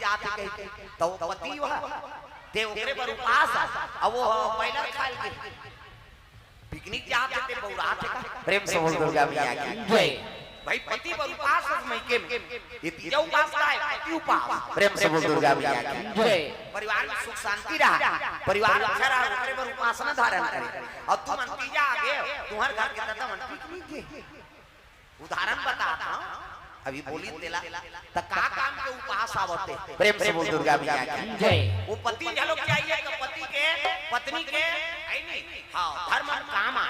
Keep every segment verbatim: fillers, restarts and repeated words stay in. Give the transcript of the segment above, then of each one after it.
जात हे कहिके, त वो पति वह, ते ओकरे बर उपास आ, अब वो पैलर खाए गे। पिकनिक जात हे ते बउरात हे का? प्रेम से बोल दुर्गा मैया की जय। भाई, पति बर उपास अस मइके में, ये तीजा उपास का हे? पति उपास। प्रेम से बोल दुर्गा मैया की जय। परिवार में सुख शांति रहा, परिवार अच्छा रहा, ओकरे बर उपासना धारण करे। अउ तुमन तीजा आगे, तुम्हर घर के ददा मन पिकनिक गे। उदाहरण बतात हंव, अभी बोलिस तेला, त का काम के उपास आवत हे? प्रेम से बोल दुर्गा मैया की जय। वो पति घलोक चाहिए, त पति के, पत्नी के, है नी? हाँ, धर्म काम आ,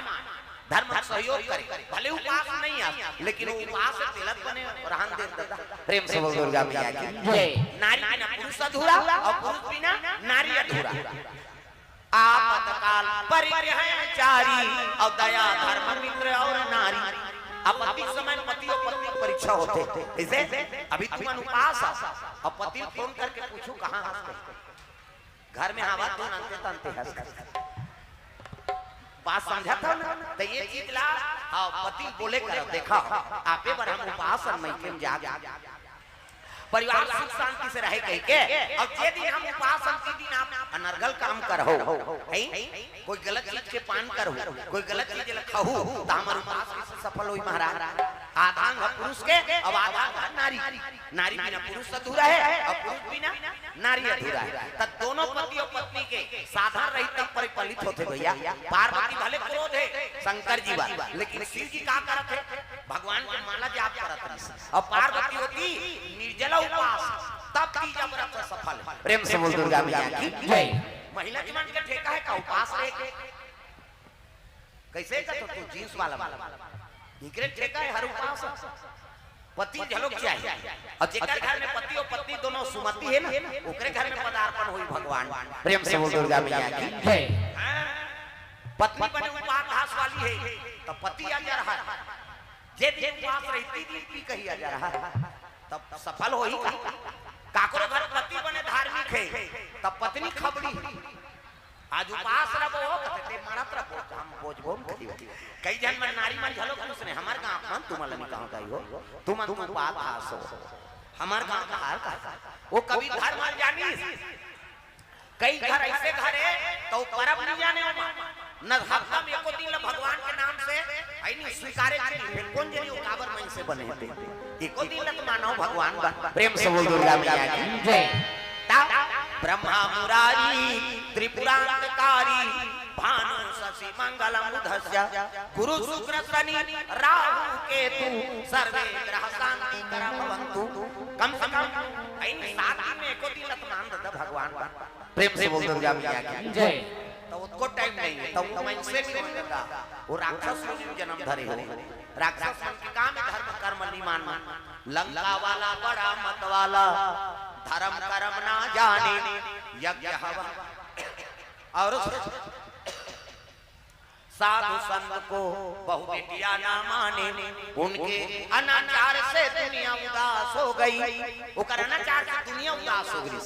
धर्म सहयोग करे, भले उपास नहीं आ, लेकिन वो उपास तेला बने रहन दे ददा। प्रेम से बोल दुर्गा मैया की जय। नारी बिना पुरुष अधूरा अउ पुरुष बिना नारी अधूरा। आपतकाल परिग्रह चारी, अउ दया धर्म मित्र अउ नारी। आपत्ति के समय पति अउ पत्नी के परीक्षा होथे। कइसे? अभी तुमन उपास अस, अउ पति ल फोन करके पूछहू, "कहाँ हस?" घर में हवस तो नंते तंते हस। बात समझत हव ना? त ये चीज ला, हाँ, पति ल बोले करव, "देखव, आपे बर हम उपास अन, मइके में जाके परिवार सुख शांति से रहे," कहिके। अउ जे दिन हम उपास हन, ते दिन आप अनर्गल काम करहू, हैं? कोई गलत चीज के पान करहू, कोई गलत चीज ल खाहू, त हमर उपास कइसे सफल होही महाराज? आधा अंग पुरुष के, अउ आधा अंग नारी। नारी बिना पुरुष अधूरा हे, अउ पुरुष बिना नारी अधूरा हे। त दोनों पति अउ पत्नी के साधन रही तब परिपालित होथे भइया। पार्वती भले क्रोध हे शंकर जी बर, लेकिन शिव जी का करत हे? भगवान के माला जाप करत रहिस। अउ पार्वती होती निर्जला उपास, तब तीजा व्रत सफल। प्रेम से बोल दुर्गा मैया की जय। महिला के मन के ठेका हे का उपास रहे के? कइसे कथो तू जींस वाला मन? इकरे ठेका हे हर उपास। पति घलोक चाहिए। अउ जेकर घर में पति अउ पत्नी दोनों सुमति हे ना, ओकरे घर में पदार्पण होही भगवान। प्रेम से बोल दुर्गा मैया की जय। हाँ। पत्नी बने उपास वाली हे, त पति अजरहा। जे दिन उपास रही, ते दिन पी कही अजरहा, तब सफल होही का? काकरो घर पति बने धार्मिक हे, तब पत्नी खबड़ी। आज उपास रबो, कथे ते मरत रबो, हम बोझबो न कहियो। कई झन मन नारी मन घलो खुश ने, हमर गाँव मन तुमन ल नइ कहंव दाई हो, तुमन तो उपास हो, हमर गाँव धार का। वो कभी धर्म ल जानिस, कई घर अइसे घर हे, त वो परब नइ जाने ओमा, न हफ्ता में एको दिन ल भगवान के नाम से, अइ नहीं स्वीकारे के नहीं, फेर कोन जनी वो काबर मन से बने हे ते। एको दिन ल त मानव भगवान बर। प्रेम से बोल दुर्गा मैया की जय। ता ब्रह्मा मुरारी त्रिपुरांतकारी, भानु शशि मंगल बुधस्य, गुरु शुक्र शनि राहु केतु, सर्वे ग्रह शांति कर भवंतु। कम से कम इन सात दिन में एको दिन ल त मान दे भगवान बर। प्रेम से बोल दुर्गा मैया की जय। त ओतको टाइम नहीं हे, त वो मनसे नहीं हो जाता, वो राक्षस योनि में जन्म धरे हो। राक्षस मन के काम हे धर्म कर्म नहीं मानना। लंका वाला बड़ा मत वाला, धर्म कर्म ना जाने, यज्ञ हवन अउ साधु संत को बहु बेटियां ना माने, उनके अनाचार से दुनिया उदास हो गई। ओकर अनाचार से दुनिया उदास हो गई।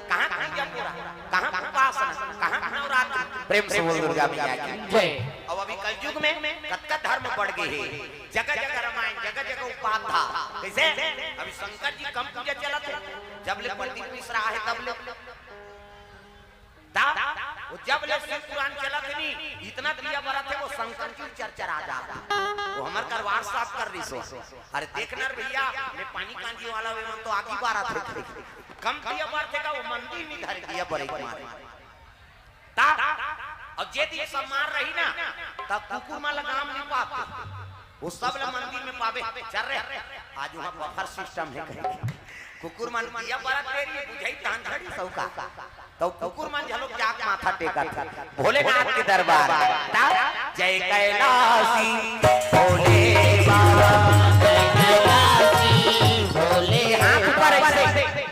कहाँ पूजा पूरा, कहाँ उपासना, कहाँ नवरात्रि? प्रेम से बोल दुर्गा मैया की जय। अब अभी कलयुग में कतका धर्म बढ़ गए हे, जगह जगह रामायण, जगह जगह उपाध्याय। कइसे? अभी शंकर जी कम पूजा चलत हे, जब ले प्रदीप मिश्रा हे तब ले। ता, वो जब ले शिव पुराण चलत हे नी, इतना दिया बरत हे, वो शंकर जी चरचरा जात हे। वो हमर कर WhatsApp कर रहिस हो। अरे देख न रे भइया, मैं पानी कांजी वाला वे मन तो आगी बारत हे। कम दिया बरत हे का, वो मंदिर में धर दिया बरे के मारे। ता, अउ जे दिन सम्मान रही ना, तब कुकुर मन ल गांव में पाबे। वो सब ल मंदिर में पाबे। चल रे, आज वहाँ buffer system हे कहीं। कुकुर मन दिया बरत देरी, बुझाही तहन झड़ी सौका। त कुकुर मन घलोक जाके माथा टेकत हे भोलेनाथ के दरबार। ता, जय कैलासी भोले बाबा, जय कैलासी भोले। हाथ ऊपर अइसे,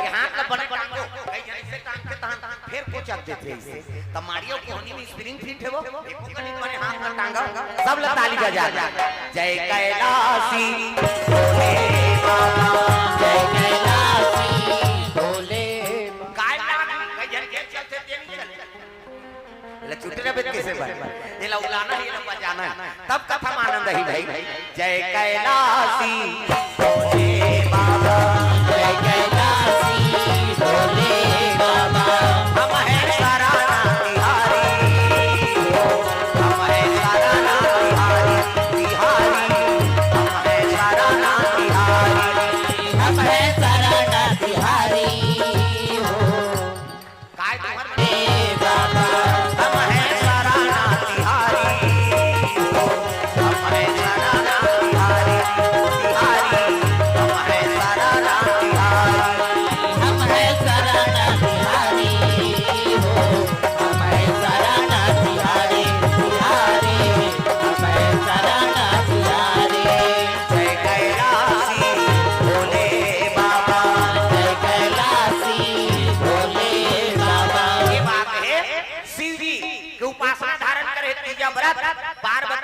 ये हाथ ल बने टांगो, कई झन अइसे टांगथे, तहन, तहन फेर कोचक देथे अइसे। त मारियो कोहनी में spring fit हे वो, एको कनी बने हाथ ल टांगो, सब ल ताली बजा दे। जय कैलासी भोले बाबा, जय कैलासी भोले बाबा। काय लागी, कई झन के चलथे, ते नहीं चलथे। ले चुटे रहे कइसे भाई? एला उलाना हे, एला बजाना हे, तब कथा में आनंद आही भाई। जय कैलासी भोले बाबा, जय कैलासी भोले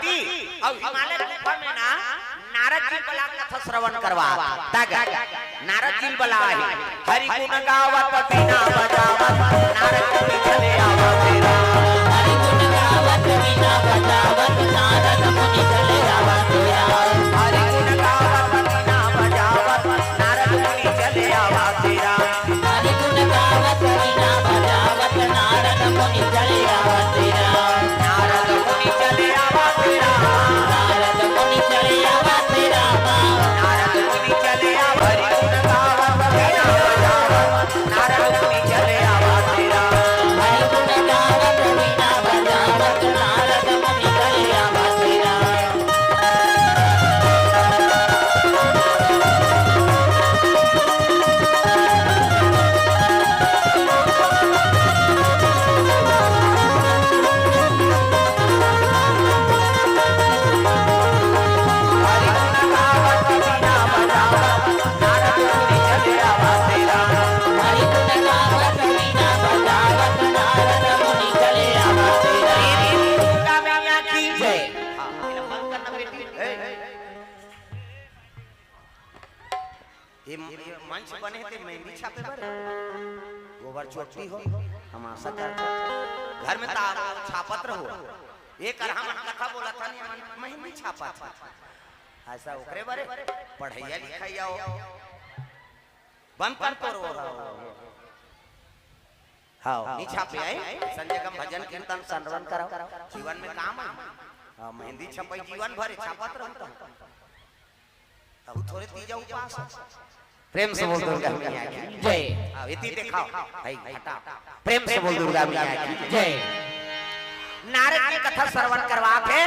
अउ हिमालय गुफा में ना नारद जी बला कथा श्रवण करवा। तग नारद जी बला हे, हरि गुण गावत बीना बजावत, नारद मुनि चले आवा तेरा। हरि गुण गावत बीना बजावत, नारद मुनि चले आवा तेरा। हरि गुण गावत बीना बजावत, नारद मुनि चले आवा तेरा। हरि गुण गावत बीना बजावत, नारद मुनि चले आवा तेरा। नारद मुनि चले आवा तेरा। नारद मुनि चले आवा तेरा। नारद मुनि चले आवा, हरि गुण गावत बीना बजावत, नारद मुनि चले आवा तेरा। हरि गुण गावत बीना बजावत, नारद मुनि चले आवा तेरा। ये म-, ये मंच बने हे ते मेहंदी छापे बर। गोबर चोटी हो, हम आशा करथन। घर में तो आप छापत रहो। ये कर हमन कथा बोलत हन, ये मन मेहंदी छापत हन। ऐसा ओकरे बरे, पढ़ैया लिखैया हो। बंद कर तो रो। हाँ, नी छापे आए, संजय कम भजन कीर्तन संरवन कराओ। जीवन में काम आए। हाँ, मेहंदी छपाई जीवन भर छापत रहता। अब थोरे तीजा उपास। प्रेम से बोल दुर्गा मैया की जय। अब इति देखाओ, भाई घटा। प्रेम से बोल दुर्गा मैया की जय। नारद जी कथा श्रवण करवात हे,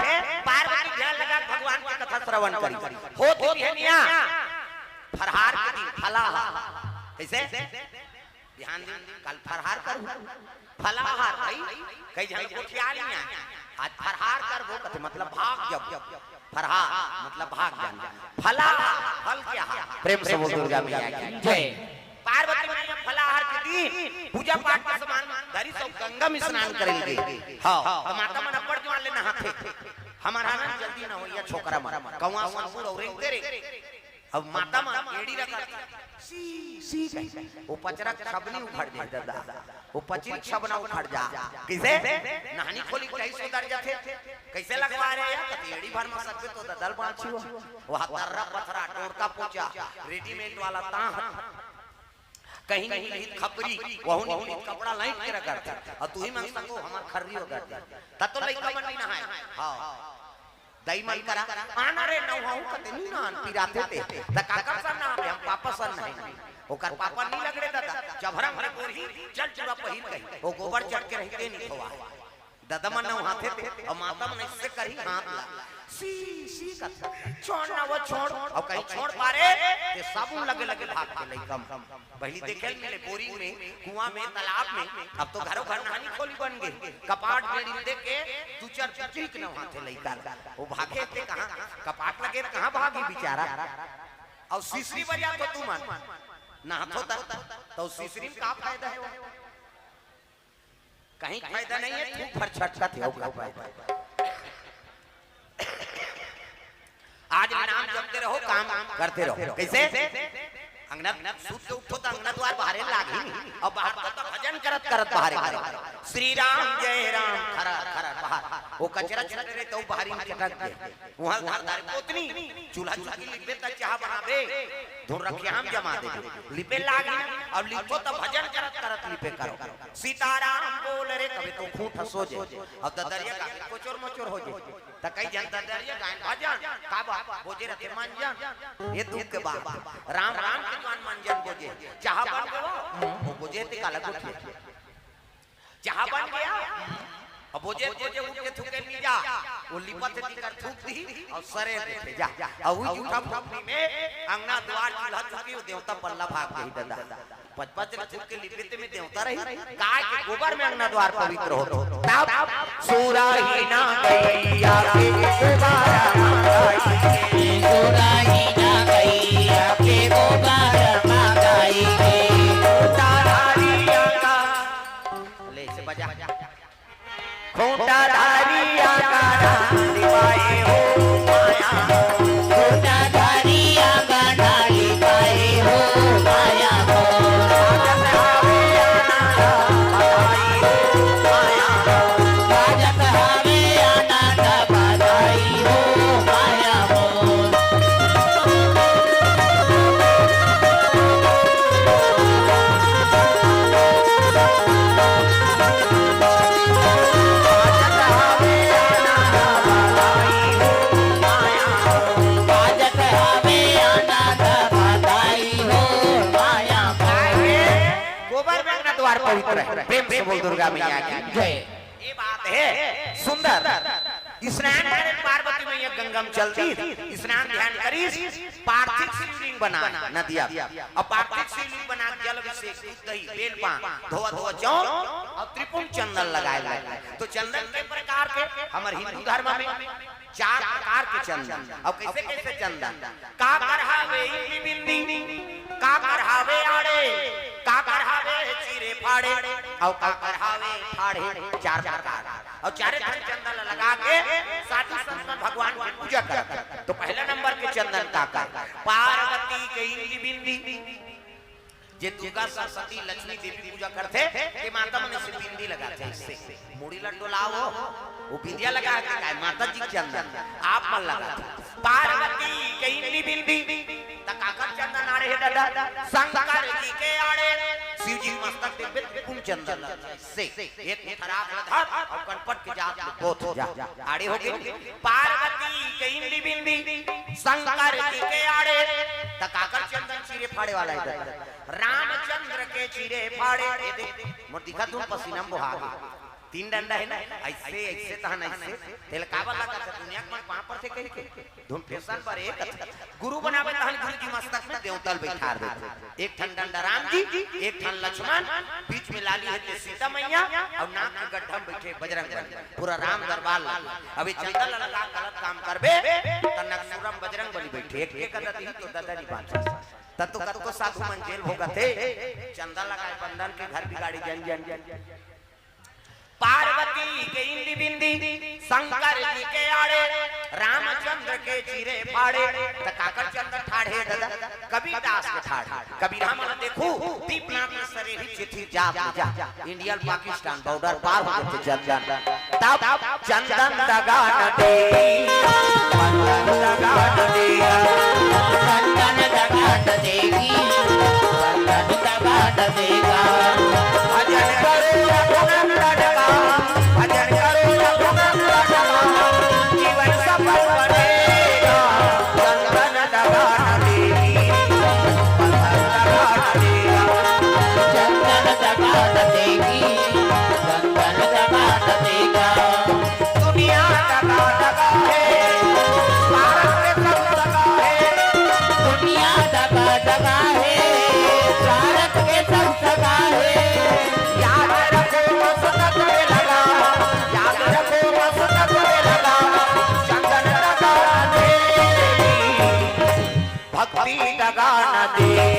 पार्वती ध्यान लगा भगवान की कथा श्रवण करी। होत बिहनिया, फरहार के दिन, फलाहार। कैसे? बिहान दिन, कल फरहार करू। फलाहार भाई, कई झन गोठिया नहीं आए। आज फरहार करबो कथे, मतलब भाग जब। फरहार, मतलब भाग जाना। फलाहार, फल क्या है? प्रेम से बोल दुर्गा मैया की जय। पार्वती मैया फलाहार के दिन पूजा पाठ के सामान धरी सब गंगा में स्नान करेंगे। हाँ, तो माता मन अब्बड़ जुआर ले नहाथे। हमारा ना जल्दी ना होइया छोकरा मन। कौआ संगुर और रेंगते रे। अब माता मन एड़ी रगड़, सी, सी कहि। वो पचरा के छबनी उखड़ जाए दादा। वो पचरी छबना उखड़ जा। कैसे? नहानी खोली कहीं सुधर जाथे। कैसे लगवा रहे यार? कति एड़ी भर में सकबे तो ददल बाँची हो। वहाँ तर्रा पथरा, टोरका पोचा, readymade वाला ताह। कहीं नहीं मिलत खपरी, वहू नहीं मिलत कपड़ा लाइन के रगड़। और तू ही मन सको हमार खर्री हो गए। तब तो लइका मन नहीं नहाए। हाँ। दई मन करा, आना रे नहाहूँ कते नी नान पिराथे ते। त काकर सन नहाबे, हम पापा सन नहाई। ओकर पापा नी लगड़े दादा, जब हरम रे बोरही, चल चूड़ा पहिर कही। ओ गोबर चढ़ के रहिते नी धोवा। दादा मन नहाथे ते, अउ माता मन ऐसे करही हाथ ला। सी, सी कथे, छोड़ ना वो छोड़, अउ कहीं छोड़ पारे, ते साबुन लगे लगे भाग के लइका मन। पहली देखे मिले बोरिंग में, कुआं में, तालाब में, अब तो घरों घर नहानी खोली बन गई। कपाट में देख के दू चार चीख नहाथे लइका। वो भागे ते कहाँ? कपाट लगे त कहाँ भागी बेचारा? अउ सिसरी बजा तो तू मन नहाथो त, तो सिसरी में का फायदा है? कहीं फायदा नहीं है, थूक भर छटकत है, अउ का फायदा? आज ले नाम जपते रहो, काम करते रहो। कैसे? अंगना सूत के उठो त अंगना द्वार बाहरे लागी, अउ बाहर तो, तो भजन करत करत बाहरे करो। श्री राम जय राम, खरा खरा बाहर। वो कचरा छूटे रहे तो बाहर ही चटक गए। वहाँ घर दार पोतनी, चूल्हा चौकी लिपे त चाह बनाबे, धुन रखे हम जमा दे। लिपे लागी, अब लिपो त भजन करत करत लिपे करो। सीताराम बोल रे, कभी तो खूंट सो जे। अब ददरिया का कोचोर मोचोर हो जे। त कई जन ददरिया गायन भजन, का बा, बोजे रथे मंजन। ये दुख के बात। राम राम के जवान मंजन बोजे। चाह बन गयो, वो बोजे ते काला गोठिया। चाह बन गया। अब बोजे, बोजे उठ के थूके नी जा। वो लिपत हे तिकर थूक दी अउ सरे देथे जा। अउ उही जूठा फुकनी में अंगना दुआर चूल्हा चौकी, वो देवता पल्ला भाग गई दादा। पच पच ले थूक के लिपे ते में देवता रही। गाय के गोबर में अंगना दुआर पवित्र होत। तब सुरही ना गैया के गोबारा मांगाई। सुरही ना गैया के गोबारा मांगाई। तारा री अंगा ले, इसे बजा। खूंटा धारी आकारा दिवाए गोबर में अंगना द्वार पवित्र हे। प्रेम से बोल दुर्गा मैया की जय। ये बात हे सुंदर। स्नान करे पार्वती मैया गंगा में चल दिस, स्नान ध्यान करिस, पार्थिव शिवलिंग बनाय नदिया में। अउ पार्थिव शिवलिंग बना के जल अभिषेक, दूध दही, बेल पान, धोवा धोवा चाउर अउ त्रिपुंड चंदन लगाय लगे। तो चंदन के प्रकार के हमर हिंदू धर्म में चार प्रकार के चंदन। अउ कइसे कइसे चंदन? काकर हावे इंद्री बिंदी, काकर हावे आड़े, काकर हावे चीरे फाड़े, अउ काकर हावे ठाढ़े। चार प्रकार। अउ चारे ठन चंदन ल लगा के साधु संत मन भगवान के पूजा करत हे। तो पहला नंबर के चंदन काकर? पार्वती के इंद्री बिंदी। जे दुर्गा, सरस्वती, लक्ष्मी देवी पूजा करथे, ते माता मन अइसे बिंदी लगाथे, अइसे मुड़ी ला डोलावो, वो बिंदिया लगा के काय माता जी के चंदन आप मन लगाथे। पार्वती के इंद्री बिंदी, त काकर चंदन आड़े हे दादा? शंकर जी के आड़े, शिव जी के मस्तक देखबे त त्रिपुंड चंदन से एक थराक ल धर अउ कनपट के जात ले बोथ जा, आड़े हो गे। पार्वती के इंद्री बिंदी, शंकर जी के आड़े, त काकर चंदन चीरे फाड़े वाला हे दादा? रामचंद्र के चीरे फाड़े। ये देख, मोर दिखत हे पसीना म बोहा गे। तीन डंडा हे ना, अइसे, अइसे तहन अइसे। तेला काबर लगाथे? दुनिया के मन पाँव परथे कहिके। धुन फेसन बर एक गुरु बनावे तहन गुरु जी मस्तक में देवता ल बइठार देथे। एक ठन डंडा राम जी, एक ठन लक्ष्मण, बीच में लाली हे ते सीता मैया, अउ नाक के गड्ढा में बइठे बजरंग बली। पूरा राम दरबार लागे। अब ये चंदन ल लगा गलत काम करबे, त नकसूरम बजरंग बली बइठे। एक के कदत ही तो ददा नहीं बांचे। त तो कतको साधु मन जेल भोगत हे, चंदन लगाय बंदन के घर बिगाड़ी जन जन। पार्वती के इंद्री बिंदी, शंकर जी के आड़े, रामचंद्र के चीरे फाड़े, त काकर चंदन ठाढ़े दादा? कबीरदास के ठाढ़े। कबीर हमन देखू, दीपनाथ में सरे ही चिथी जात ले जा। इंडिया पाकिस्तान बॉर्डर पार हो जाथे चंदन। तब चंदन दगा न दे, चंदन दगा न दे, चंदन दगा न देगी, चंदन दगा न देगा। भजन करो रघुनंदन का, भजन करो रघुनंदन का, जीवन सफल बनेगा। चंदन दगा न देगी, चंदन दगा न देगा। चंदन दगा न देगी, चंदन दगा न देगा। दुनिया दगा दगा हे, स्वार्थ के सब दगा हे। दुनिया दगा दगा हे, स्वार्थ के सब दगा हे। याद रखो मसनत में लगा, याद रखो मसनत में लगा, चंदन दगा देगी। भक्ति दगा न देगी,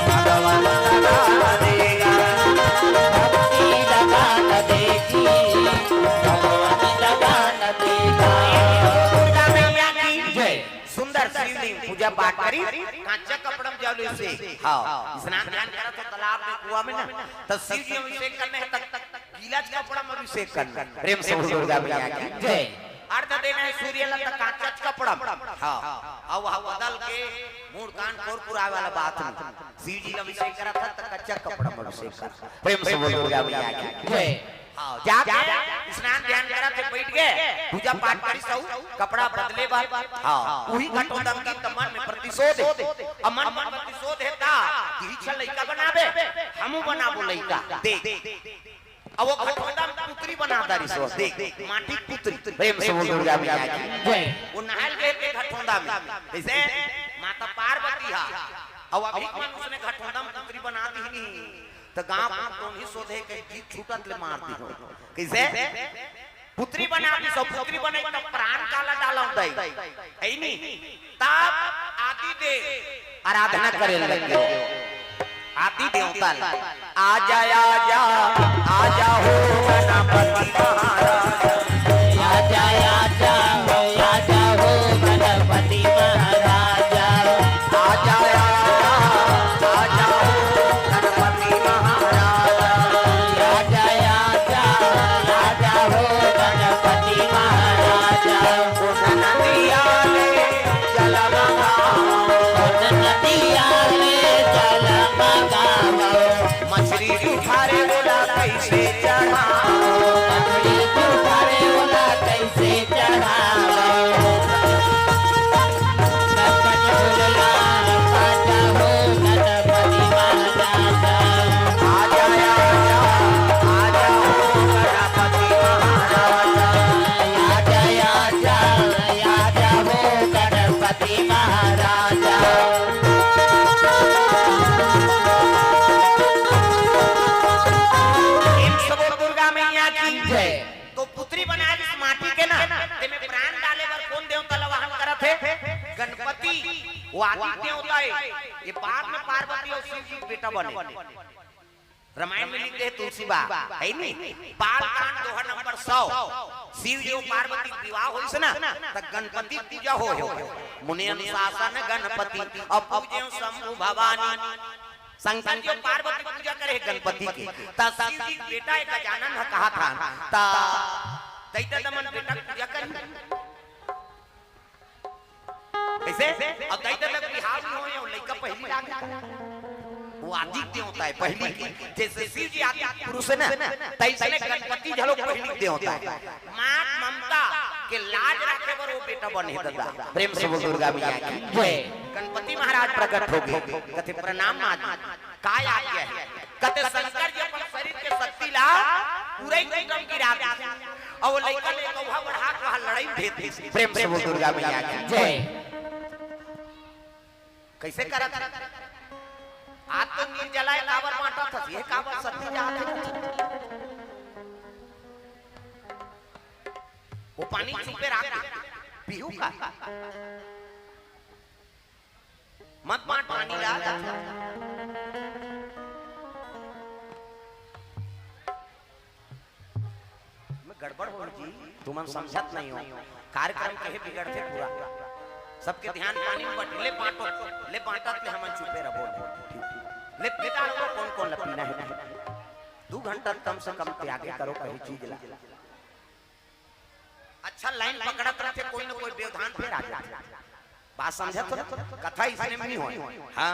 भगवान दगा न देगा। भक्ति दगा न देगी, भगवान दगा न देगा। दुर्गा मैया की जय। सुंदर शिवलिंग पूजा पाठ करी, कांचा कपड़ा में जाओ ले से। हाँ, स्नान ध्यान करत हो तालाब में, कुआं में ना, त शिव जी अभिषेक करने हे, त गीलाच कपड़ा में अभिषेक करना। प्रेम से बोल दुर्गा मैया की जय। अर्घ देना हे सूर्य ला, त कांचाच कपड़ा में। हाँ, अउ वह बदल के मुड़ कान कोर पुरावे वाला बात नहीं। शिव जी ला अभिषेक करत हे, त कच्चा कपड़ा में अभिषेक कर। प्रेम से बोल दुर्गा मैया की जय। हाँ, जाके स्नान ध्यान करत हे, बइठ गे, पूजा पाठ करिस अउ कपड़ा बदले बर। हाँ, उही घटोदम की त मन में प्रतिशोध हे। अउ मन में प्रतिशोध हे त दिही छह लइका बनाबे, हमू बनाबो लइका। देख, अउ वो घटोदम पुतरी बना डारिस हो, देख, माटी के पुतरी। प्रेम से बोल दुर्गा मैया की जय। वो नहाय ल गे हे घटोदम में, कइसे माता पार्वती हा, अउ अभी मन उसने घटोदम पुतरी बना दिहिन। त गांव के टोनही सोधे के जीभ छूटत ले मार दिही। कइसे? पुतरी बना दिस, पुतरी बनई त प्राण काला डालव दई। अइनी? तब आदि देव आराधना करे लगे। आदि देवता ला। आजा, आजा, आजा हो गणपति महाराज। आजा, आजा, आजा हो गणपति महाराज। महाराजा। प्रेम से बोल दुर्गा मैया की जय। तो पुत्री बनाए रिस माटी के ना, तेमे प्राण डाले बर कोन देवता ल आवाहन करत हे? गणपति। वो आदि देवता हे। ये बाद में पार्वती अउ शिव जी के बेटा बने। रामायण में लिख दे तुलसी बा, हे नी? बाल कांड दोहा नंबर सौ। शिव जी अउ पार्वती के विवाह होइस ना, त गणपति पूजा होय हो। मुनि अनुशासन गणपति, अउ पूजे शंभु भवानी। शंकर जी अउ पार्वती पूजा करे हे गणपति के। त शिव जी के बेटा एक गजानन ह कहा था, त दई ददा मन बेटा के पूजा करी। कइसे? अउ दई ददा के बिहाव नइ होय, अउ लइका पहिली आ गे। वो आदि देवता हे पहिली के। जइसे शिव जी आदि पुरुष हे ना, तइसने गणपति घलो पहिली देवता हे। माँ के ममता के लाज राखे बर वो बेटा बने हे ददा। प्रेम से बोल दुर्गा मैया की जय। गणपति महाराज प्रकट हो गे, कथे, "प्रणाम माँ जी।" काय आज्ञा हे? कथे शंकर जी अपन शरीर के शक्ति ला पूरे कुटुंब गिरा दे। अउ वो लइका ले गौहा बढ़ा के वहाँ लड़ाई भेज दे। प्रेम से बोल दुर्गा मैया की जय। कइसे करत हे? आज तो निर्जला काबर बांटत हस, ये काबर सती जात हे? वो पानी छुपे राख दे, पीहू का। मत बांट पानी ला। मैं गड़बड़ हो जी, तुमन समझत नहीं हो। कार्यक्रम के बिगड़थे पूरा। सबके ध्यान पानी में बटे, ले बांटो, ले बांटत ले हमन चुपे रहो। ले पीता रहो, कोन कोन ला पीना हे। दू घंटा कम से कम त्यागे करो कहीं चीज ला। अच्छा लाइन पकड़त रहिथे, कोई न कोई व्यवधान फेर आ जाथे। बात समझत हो? कथा अइसने में नइ होय। हाँ,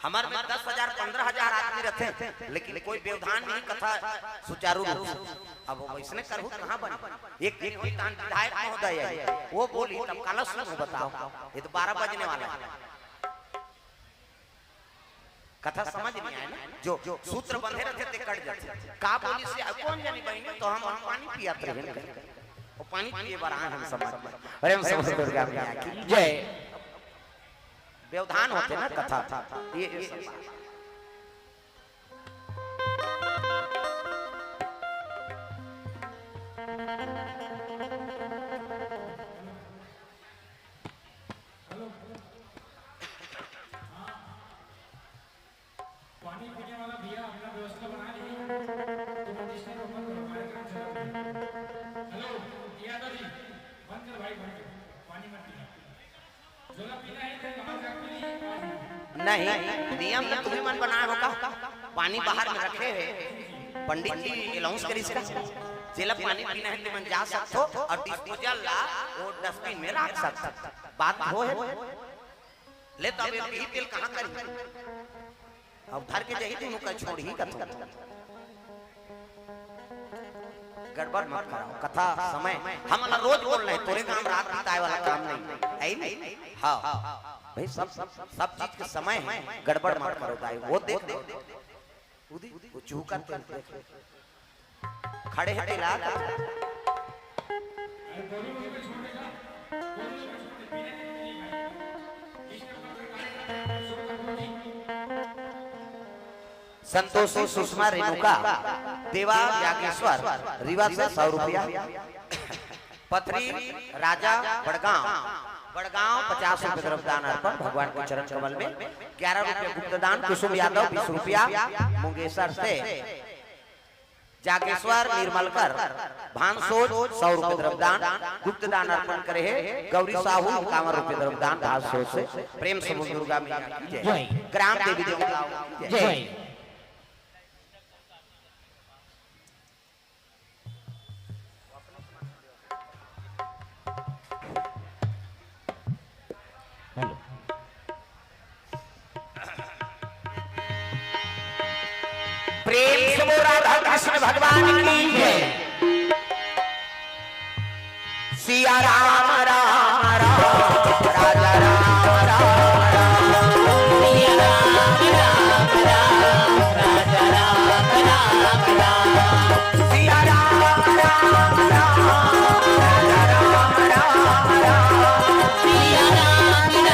हमर में दस हजार, पन्द्रह हजार आदमी रहिथे, लेकिन कोई व्यवधान नहीं, कथा सुचारू रूप से। अब वइसने करहू त कहाँ बने? एक दिन होही तहन विधायक महोदय आही, वो बोलही तब काला सुनहू बताओ, ये तो बारह बजने वाला हे। कथा समझ नइ आय ना, जो सूत्र बंधे रहिथे ते कट जाथे। का बोलिस हे, कोन जनी बहिनी, तो हम, हम पानी पियत रहेन कहिके। वो पानी पिए बर आए हन समाज में। प्रेम से बोल दुर्गा मैया की जय। व्यवधान होथे ना कथा। ये, ये सब बात। हेलो। हाँ। पानी पीने वाला भैया अपना व्यवस्था बना लीजिए। तुम डिस्टर्ब मत करो, कार्यक्रम चल रहा है। हेलो, यादव जी, बंद कर भाई, बंद कर। पानी मत पीना। जोला पीना है तो बाहर जाके पी लीजिए। नहीं, नियम ल तुमन बनाए हो का? पानी बाहर में रखे हे, पंडित जी अनाउंस करिस का? जेला पानी पीना हे, तुमन जा सकथो अउ डिस्पोजल ला वो डस्टबिन में राख सकथो। बात होय हे। ले तो अब ये पीही तेला कहाँ करी? अब धर के जाही, दूनों का छोड़ही कथों। गड़बड़ मत कराओ, कथा समय हमन ला रोज बोलना हे, तोरे गांव रात बिताए वाला काम नहीं हे, हे नहीं? हाँ भाई, सब, सब चीज के समय हे, गड़बड़ मत करो दाई, वो देख लो, उदी, वो चूहकन के देख लो। खड़े हे तेला। संतोषी, सुषमा, रेणुका, देवा, जागेश्वर, रीवा से सौ रुपया, पथरी, राजा, बड़गांव, बड़गांव पचास रुपये द्रव्यदान अर्पण भगवान के चरण कमल में, ग्यारह रुपये गुप्तदान, कुसुम यादव बीस रुपया, मुंगेसर से जागेश्वर निर्मलकर, भानसोज सौ रुपये द्रव्यदान, गुप्तदान अर्पण करे हे गौरी साहू, इक्यावन रुपये द्रव्यदान भानसोज से। प्रेम से बोल दुर्गा मैया की जय। जय। ग्राम देवी देवताओं की जय। जय। हेलो। प्रेम से बोल राधा कृष्ण भगवान की जय। सिया राम राम राम, राजा राम राम राम। सिया राम राम राम, राजा राम राम राम। सिया राम राम राम, राजा राम राम राम। सिया राम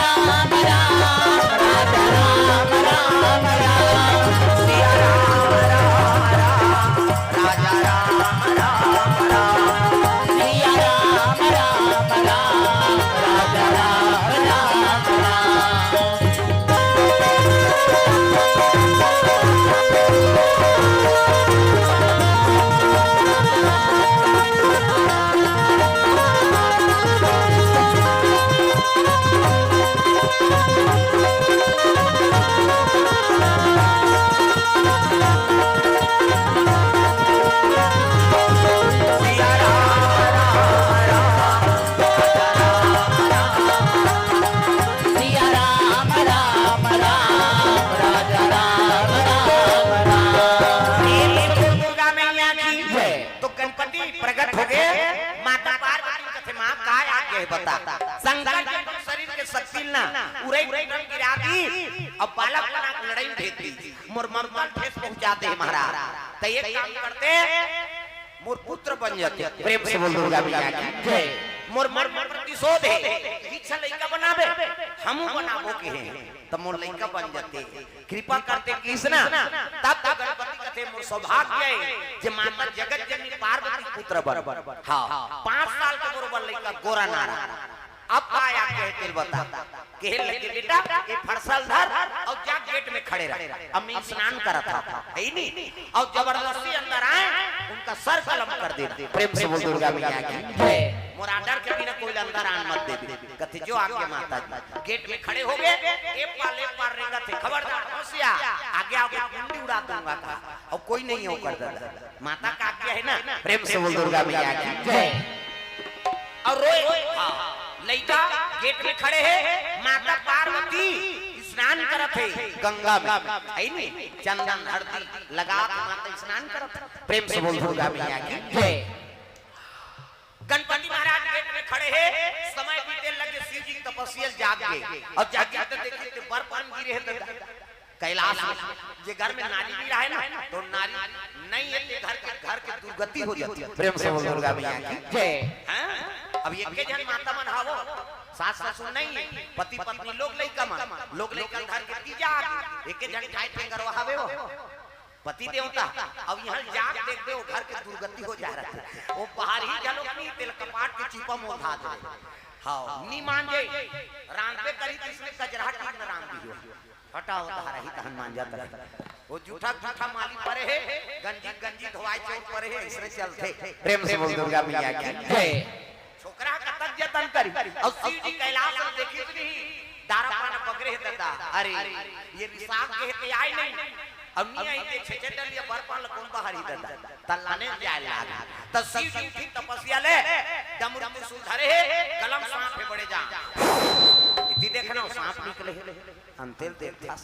बता, शंकर जी अपन शरीर के शक्ति ल ना उरई कुटम गिरा दी, अब बालक बना के लड़ई में भेज दी, मोर ममता ल ठेस पहुंचा दे महाराज। त एक काम करते, मोर पुत्र बन जाते। प्रेम से बोल दुर्गा मैया की जय। मोर मन में प्रतिशोध हे, इच्छा लइका बनाबे, हमू बनाबो के हे, त मोर लइका बन जाते। कृपा करते कृष्णा, तब तो गणपति कथे मोर सौभाग्य हे जे माता जगत जननी पार्वती पुत्र बन। हाँ, पाँच साल के बरोबर लइका गोरा नारा। अब का आज्ञा हे तेल बता। कहे लगे, "बेटा, ये फरसा ल धर अउ जा गेट में खड़े रह, अब मैं स्नान करत हंव," हे नी? अउ जबरदस्ती अंदर आए, उनका सर कलम कर दे। प्रेम से बोल दुर्गा मैया की जय। मोर आर्डर के बिना कोई अंदर आन मत देबे। कथे, "जो आज्ञा माता जी।" गेट में खड़े हो गए, ए पार, ए पार रेंगत हे, "खबरदार, होशियार, आगे आओगे तो मुंडी उड़ा दूंगा," कहा। अउ कोई नहीं हे ओकर दादा, माता का आज्ञा हे ना। प्रेम से बोल दुर्गा मैया की जय। अउ रोए, हाँ, लइका गेट में खड़े हे, माता पार्वती स्नान करत हे गंगा में, हे नी? चंदन हरदी लगा के माता स्नान करत हे। प्रेम से बोल दुर्गा मैया की जय। गणपति महाराज गेट में खड़े हे, समय बीते लगे, शिव जी के तपस्या ल जाग गे, अउ जाग गे त देखे ते बर पान गिरे हे दादा। कैलाश में जे घर में नारी नहीं रहे ना, तो नारी नहीं हे, घर के, घर के दुर्गति हो जाथे। प्रेम से बोल दुर्गा मैया की जय। हाँ? अब एके झन माता मन हवो, सास ससुर नहीं हे, पति पत्नी लोग लइका मन, लोग लइका घर के तीजा आगे, एके झन ठाई ठेंगरवा हवे वो पति देवता। अब इहाँ जाग देख दे, वो घर के दुर्गति हो जा रहा हे। वो बाहर ही घलो नहीं, तेल कपाट के चीपा मोल धा दे। हाँ, नी मान जाए, रांधबे करी त इसने कजरहा टीक न रांध दियो। हटाओ, धारा ही तहन मान जाता हे। वो जूठा जूठा माली परे हे, गंजी गंजी धोवाई चौक परे हे, इसने चलथे। प्रेम से बोल दुर्गा मैया की जय। छोकरा कतक जतन करी, अउ शिव जी कैलाश में देखिस नहीं, दारा पाना बगरे हे दादा। अरे, ये रिसाव के हे ते आय नहीं, अब नहीं आय ते छेछे डलिया बर पान ल कोन बाहर ही दादा, त लाने जाए लाग। त शिव जी उठी तपस्या ले, डमरू त्रिशूल धरे हे, कलम सांप हे बड़े जान। इति देखना, सांप निकले हे। अंतेल देखा,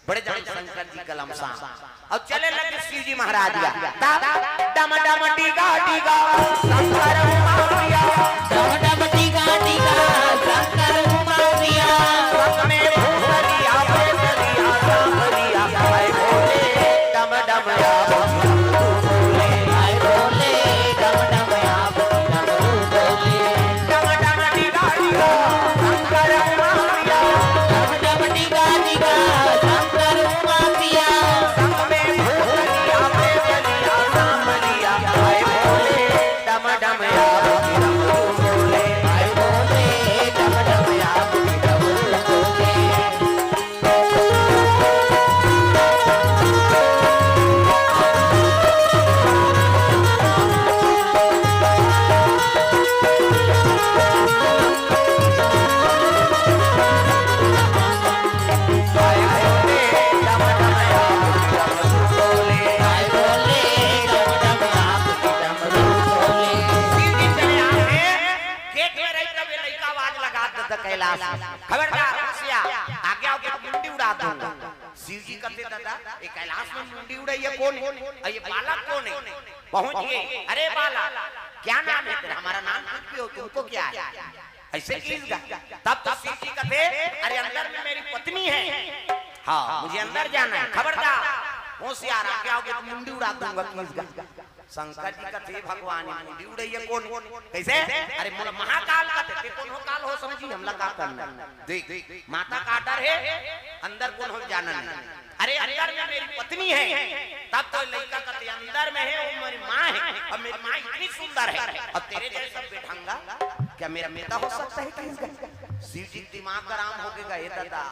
बड़े जान शंकर जी कलम सांप। अउ चले लगे शिव जी महाराज का। ता डम डम डीगा डीगा शंकर उमा प्रिया। डम डम डीगा डीगा शंकर उमा प्रिया। संग में भूतरिया, प्रेतरिया, सांवरिया, हाय भोले। डम डम या भोले, हाय भोले, डम डम या डम डम डीगा डीगा शंकर उमा प्रिया। डम डम डीगा डीगा शंकर उमा प्रिया। संग में भूतरिया, प्रेतरिया, सांवरिया, हाय भोले। डम डम या डम डम भोले, हाय भोले, डम डम या डम डम भोले। गेट में रही तब ये लइका आवाज लगा देता कैलाश में, "खबरदार, होशियार, आगे आओगे तो मुंडी उड़ा दूंगा।" शिव जी कहते, "दादा, ये कैलाश में मुंडी उड़ैया कौन है? और ये बालक कौन है?" पहुंच गए, "अरे बालक, क्या नाम है तेरा? हमारा नाम कुछ भी हो, तुमको क्या है?" ऐसे किस गा-, तब तो शिव जी कहते, "अरे अंदर में मेरी पत्नी है।" हाँ, मुझे अंदर जाना है, खबरदार, होशियार, आगे आओगे तो मुंडी उड़ा दूंगा, किस गा-, शंकर जी कथे, "भगवान, ये मुंडी उड़ैया कौन?" कैसे? अरे मोला महाकाल कथे, "ते कौन हो काल हो समझी, हमला का करना?" देख, माता का डर है, अंदर कौन हो जाना नहीं। "अरे अंदर में मेरी पत्नी है।" तब तो लइका कथे, "अंदर में है, वो मेरी माँ है, और मेरी माँ इतनी सुंदर है, और तेरे जैसा बेढंगा क्या मेरा पिता हो सकता है?" किस गा-, शिव जी दिमाग आराम हो गया, "ए दादा।"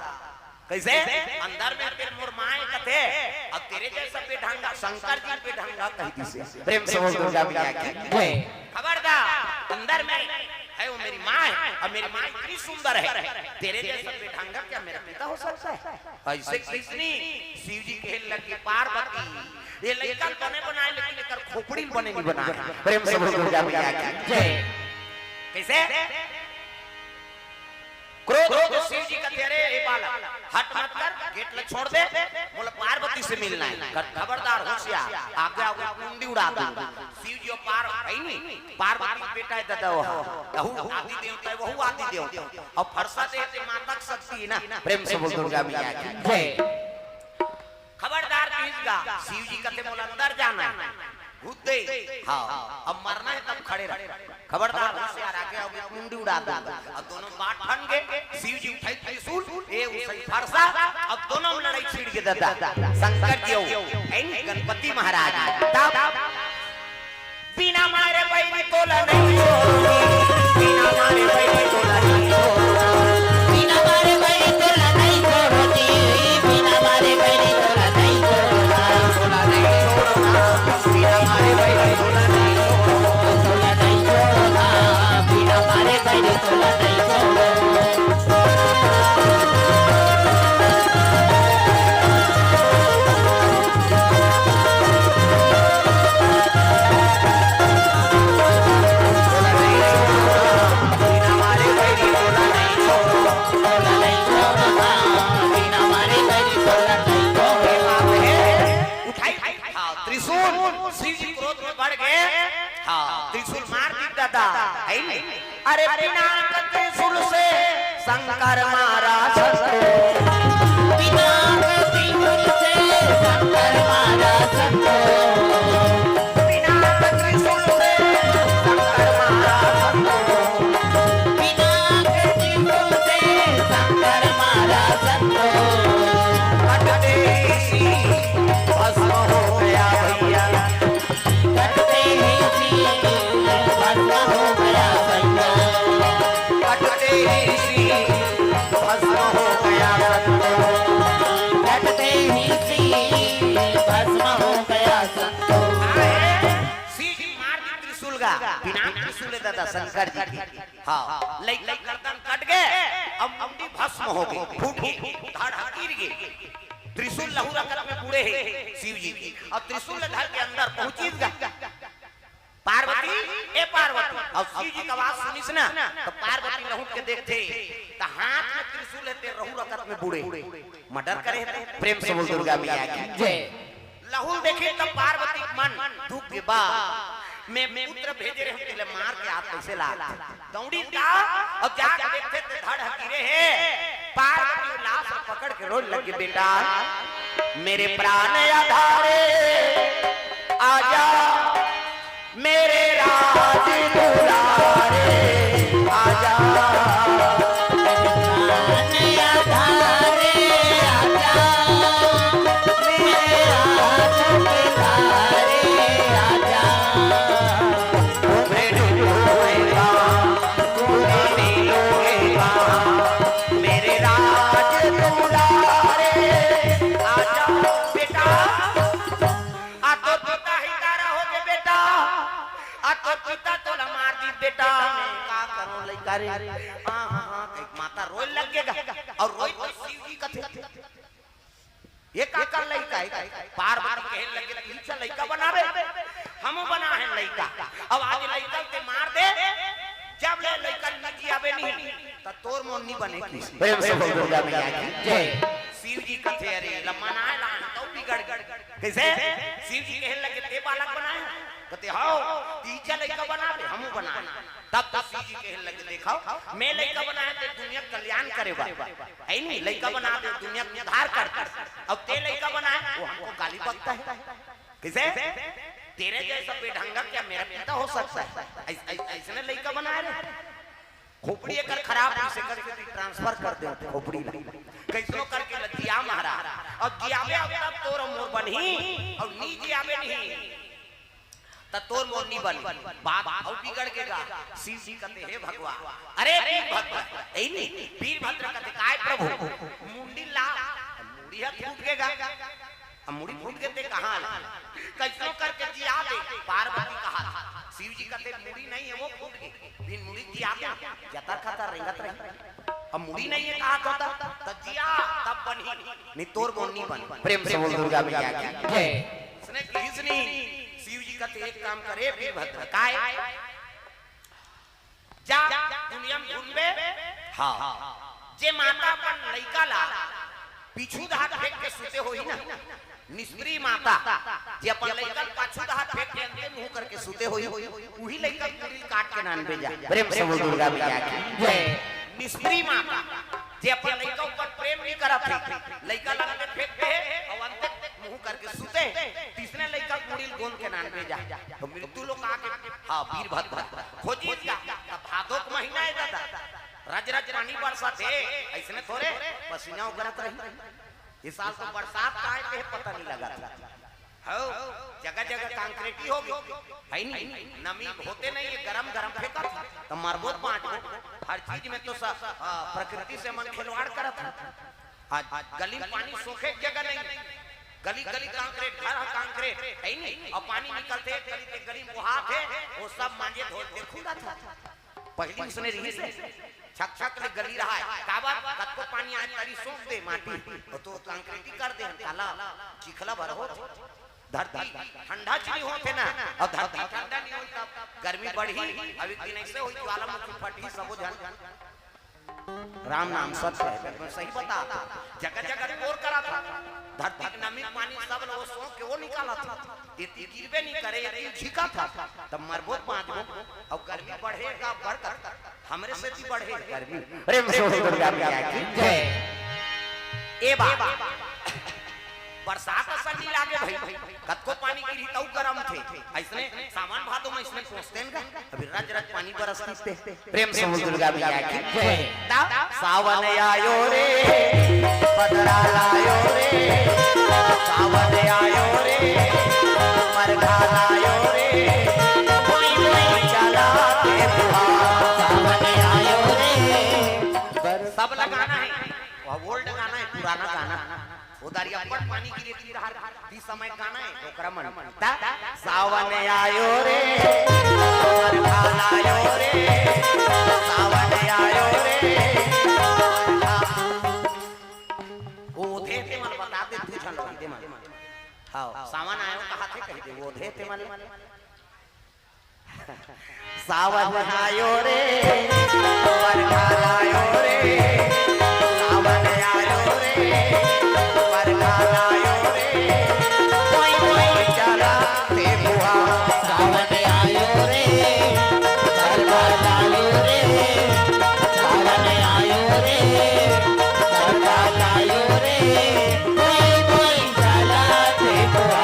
कैसे? "अंदर में तेरे मोर माँ है कथे, अब तेरे जैसा बेढंगा, शंकर जी बेढंगा कह दिसे।" प्रेम से बोल दुर्गा मैया की जय। खबरदार, अंदर में है वो मेरी माँ है, अब मेरी माँ इतनी सुंदर है, तेरे जैसा बेढंगा क्या मेरा पिता हो सकता है? ऐसे किसने? शिव जी कहे लगे, "पार्वती, ये लइका बने बनाए, लेकिन एकर खोपड़ी बने नहीं बनाए।" प्रेम से बोल दुर्गा मैया की जय। कैसे? क्रोध होके शिव जी कहते, "अरे, ए बालक, हट मत कर, गेट ल छोड़ दे, मोला पार्वती से मिलना है। खबरदार, होशियार, आगे आगे मुंडी उड़ा दूंगा। शिव जी पार है नहीं, पार्वती के बेटा है दादा, वो, वहू आदि देवता है, वहू आदि देवता है। और फरसा देते माता के शक्ति है ना। प्रेम से बोल दुर्गा मैया की जय। खबरदार, किस गा शिव जी कथे मोला अंदर जाना है। भूत दे। हाँ, अब मरना है तब खड़े रह। खबरदार, होशियार, आगे आओगे तो मुंडी उड़ा दूंगा। अब दोनों बात ठन गए, शिव जी उठाई त्रिशूल, ए उठाई फरसा, अब दोनों में लड़ाई छिड़ के दादा। शंकर जी हो, ऐन गणपति महाराज। तब बिना मारे बैरी तोला नहीं छोड़ती, बिना मारे बैरी तोला नहीं छोड़ती, बिना मारे बैरी तोला नहीं छोड़ती, बिना मारे बैरी तोला नहीं छोड़ती, तोला नहीं छोड़ती, बिना मारे बैरी तोला नहीं छोड़ती, तोला नहीं छोड़ती, बिना मारे बैरी तोला नहीं छोड़ती। उठाई, हाँ, त्रिशूल, शिव जी क्रोध में बढ़ गए। हाँ, त्रिशूल मार दी दादा, है नहीं? अरे पिनाक त्रिशूल से शंकर मारा शत्रु। पिनाक त्रिशूल से शंकर मारा शत्रु। पिनाक त्रिशूल से शंकर मारा शत्रु। पिनाक त्रिशूल से शंकर मारा शत्रु। कटते ही भस्म हो गया भैया। कटते ही शीश भस्म हो गया संतो। कटते ही शीश भस्म हो गया संतो। कटते ही शीश भस्म हो गया संतो। शिव जी मार दी त्रिशूल का, बिना त्रिशूल दादा शंकर जी की। हाँ, लइका गर्दन कट गए, अब मुंडी भस्म हो गई, फूट गई, धड़ गिर गई। त्रिशूल लहू रकत में बूड़े हे शिव जी, अउ त्रिशूल धर के अंदर पहुंचिस गा पार्वती, ए पार्वती, अउ शिव जी के आवाज सुनिस ना, त पार्वती लहुट के देखथे, त हाथ में त्रिशूल हे ते लहू रकत में बूड़े, मर्डर करे हे। प्रेम से बोल दुर्गा मैया की जय। लहू ल देखिस त पार्वती के मन दुख के बा, मैं पुत्र भेजे रहेंव तेला मार के आप कइसे ला दौड़िस गा, अउ जाके देखथे ते धड़ ह गिरे हे। पार्वती लाश ल पकड़ के रोए लगे, बेटा मेरे प्राण आधारे आजा, मेरे राज दुलारे आजा, मेरे प्राण आधारे आजा, मेरे राज दुलारे आजा। मेरे राज दुलारे, आजा बेटा, आ तोर पिता हितारा हो गे बेटा, आ तोर पिता तोला मार दी बेटा, मैं का करों लइका रे। हाँ, हाँ, हाँ, कहिके माता रोए लग गे गा, अउ रोए तो शिव जी कथे, ये काकर लइका हे? पार्वती कहे लगे, "पीछे लइका बनाबे, हमू बनाहेन लइका। अब आज लइका ल ते मार दे, जब ले लइका नइ जियाबे नहीं, त तोर मोर नइ बने।" प्रेम से बोल दुर्गा मैया की जय। शिव जी कथे, "अरे, ल मनाए ला, तउ बिगड़ गे।" कइसे? शिव जी कहे लगे, "ते बालक बनाए?" कथे, "हव, पीछे लइका बनाबे, हमू बनाहेन।" तब तो शिव जी कहे लगे, "देखव, मैं लइका बनाए ते दुनिया के कल्याण करे बर, हे नहीं, लइका बना दे दुनिया के उद्धार कर दे, अउ ते लइका बनाए, वो हमको गाली बकता है। कइसे? तेरे जैसा बेढंगा क्या मेरा पिता हो सकता है? अइसने लइका बनाए रे, खोपड़ी एकर खराब होइस, एकर से ट्रांसफर कर दे खोपड़ी ला, कइसनो करके ल जिया महाराज, अउ जियाबे अउ तब तोर मोर बनही, अउ नइ जियाबे नहीं।" त तोर मोर नइ बनी। बात अउ बिगड़ गे गा। शिव जी कथे, "हे भगवान, अरे वीरभद्र, ए नहीं, वीरभद्र कथे, 'काय प्रभु, मुंडी ला, मुड़ी ह फूट गे गा।' अब मुड़ी फूट गे ते कहाँ ले? कइसनो करके जिया दे।" पार्वती कहा, शिव जी कथे, "मुड़ी नहीं हे, वो फूट गे, बिन मुड़ी जिया दे, जतर खतर रेंगत रही।" अब मुड़ी नहीं हे कहा तो तब, तब जिया, तब बनही, नहीं तोर मोर नइ बनी। प्रेम से बोल दुर्गा मैया की जय। इसने कहिस नहीं, शिव जी कथे, "एक काम करे वीरभद्र, काय? जा, दुनिया में घूमबे, हाँ, जे माता अपन लइका ला पीछू डहार फेंक के सुते होही ना, निस्त्री माता, जे अपन लइका ल पाछू डहार फेंक के अंते मुंह करके सुते होही, उही लइका के मुड़ी ल काट के नानबे जा। प्रेम से बोल दुर्गा मैया की जय। निस्त्री माता, जे अपन लइका ऊपर प्रेम नइ करत हे, लइका ल अंते फेंक दे हे, अउ अंते मुंह करके सुते, तइसने लइका के मुड़ी ल गोंद के नानबे जा। त मृत्यु लोक आके, हाँ, वीरभद्र, खोजिस गा, त भादो के महीना हे दादा, रज रज पानी बरसत हे, अइसने थोरे पसीना उगरत रही। ए साल तो बरसात का हे, तेह पता नइ लगत हे। हव, जगह जगह concrete ही होगे, हे नी? नमी होते नइ हे, गरम गरम फेंकत हे, त मरबो त बांचबो। हर चीज में तो स-, अ, प्रकृति से मन खिलवाड़ करत हे। आज गली में पानी सोखे के जगह नइ हे, गली गली concrete, घर ह concrete, हे नी? अउ पानी निकलथे एक गली ते गली में बोहात हे, ओ सब मांजे धोए के खुंदत हे। पहिली उसने रिहिस हे, छक छक ले गली रहय, काबर? कतको पानी आय, तरी सोख दे माटी, अउ तो concrete ही कर दे हन, काला चिखला भर होत। धरती ठंडा च नइ होत हे ना, अउ धरती ठंडा नइ होही तब गर्मी बढ़ही, अउ एक दिन अइसे होही ज्वालामुखी फटही, सबो झन। राम नाम सत्य हे, मैं सही बतात हंव, जगह जगह कोर करत हे, धरती के नमी पानी सब ल ओ सोख के ओ निकालत हे। एती गिरबे नइ करे, एती झिकत हे, त मरबो त बांचबो। अउ गर्मी बढ़े का बरकत, हमरे सेती बढ़े गर्मी। प्रेम से बोल दुर्गा मैया की जय। ए बा, बरसात असन नइ लागे भई, कतको पानी गिरही तउ गरम थे। अइसने सावन भादो में अइसने सोचते न गा, अभी रज रज पानी बरसतिस ते। प्रेम से बोल दुर्गा मैया की जय। ता सावन आयो रे, बदरा लायो रे, सावन आयो रे, मरघा लायो रे, कोई कोई चला के बुआ। सावन आयो रे। सब ला गाना हे, वो old गाना हे, पुराना गाना। ओ दारी अब्बड़ पानी गिरे ती डहार, ती समय गाना हे, ओकरा मन। ता, सावन आयो रे, बरखा लायो रे, सावन आयो रे, बरखा। ओ ओधे ते मन बता दे, दू झन लोग दे मन। हाँ, सावन आयो कहा थे कहि दे, ओ ओधे ते मन। सावन आयो रे, बरखा लायो रे, सावन आयो रे, बरखा लायो रे, कोई कोई चला ते बुआ। सावन आयो रे, बरखा लायो रे, सावन आयो रे, बरखा लायो रे, कोई कोई चला ते बुआ।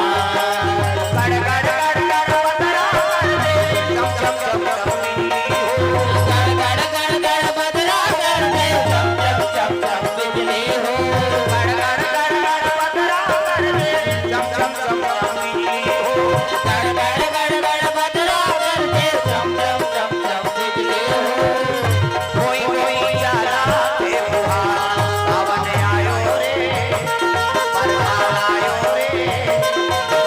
गड़ गड़ गड़ गड़ बदरा कर दे, चम चम चम चम बिजली हो। गड़ गड़ गड़ गड़ बदरा कर दे, चम चम चम चम बिजली हो। गड़ गड़ गड़ गड़ बदरा कर दे, चम चम चम चम बिजली हो। गड़ गड़ गड़ गड़ बदरा कर दे, चम चम चम चम बिजली हो। कोई कोई चला ते बुआ। सावन आयो रे, बरखा लायो रे,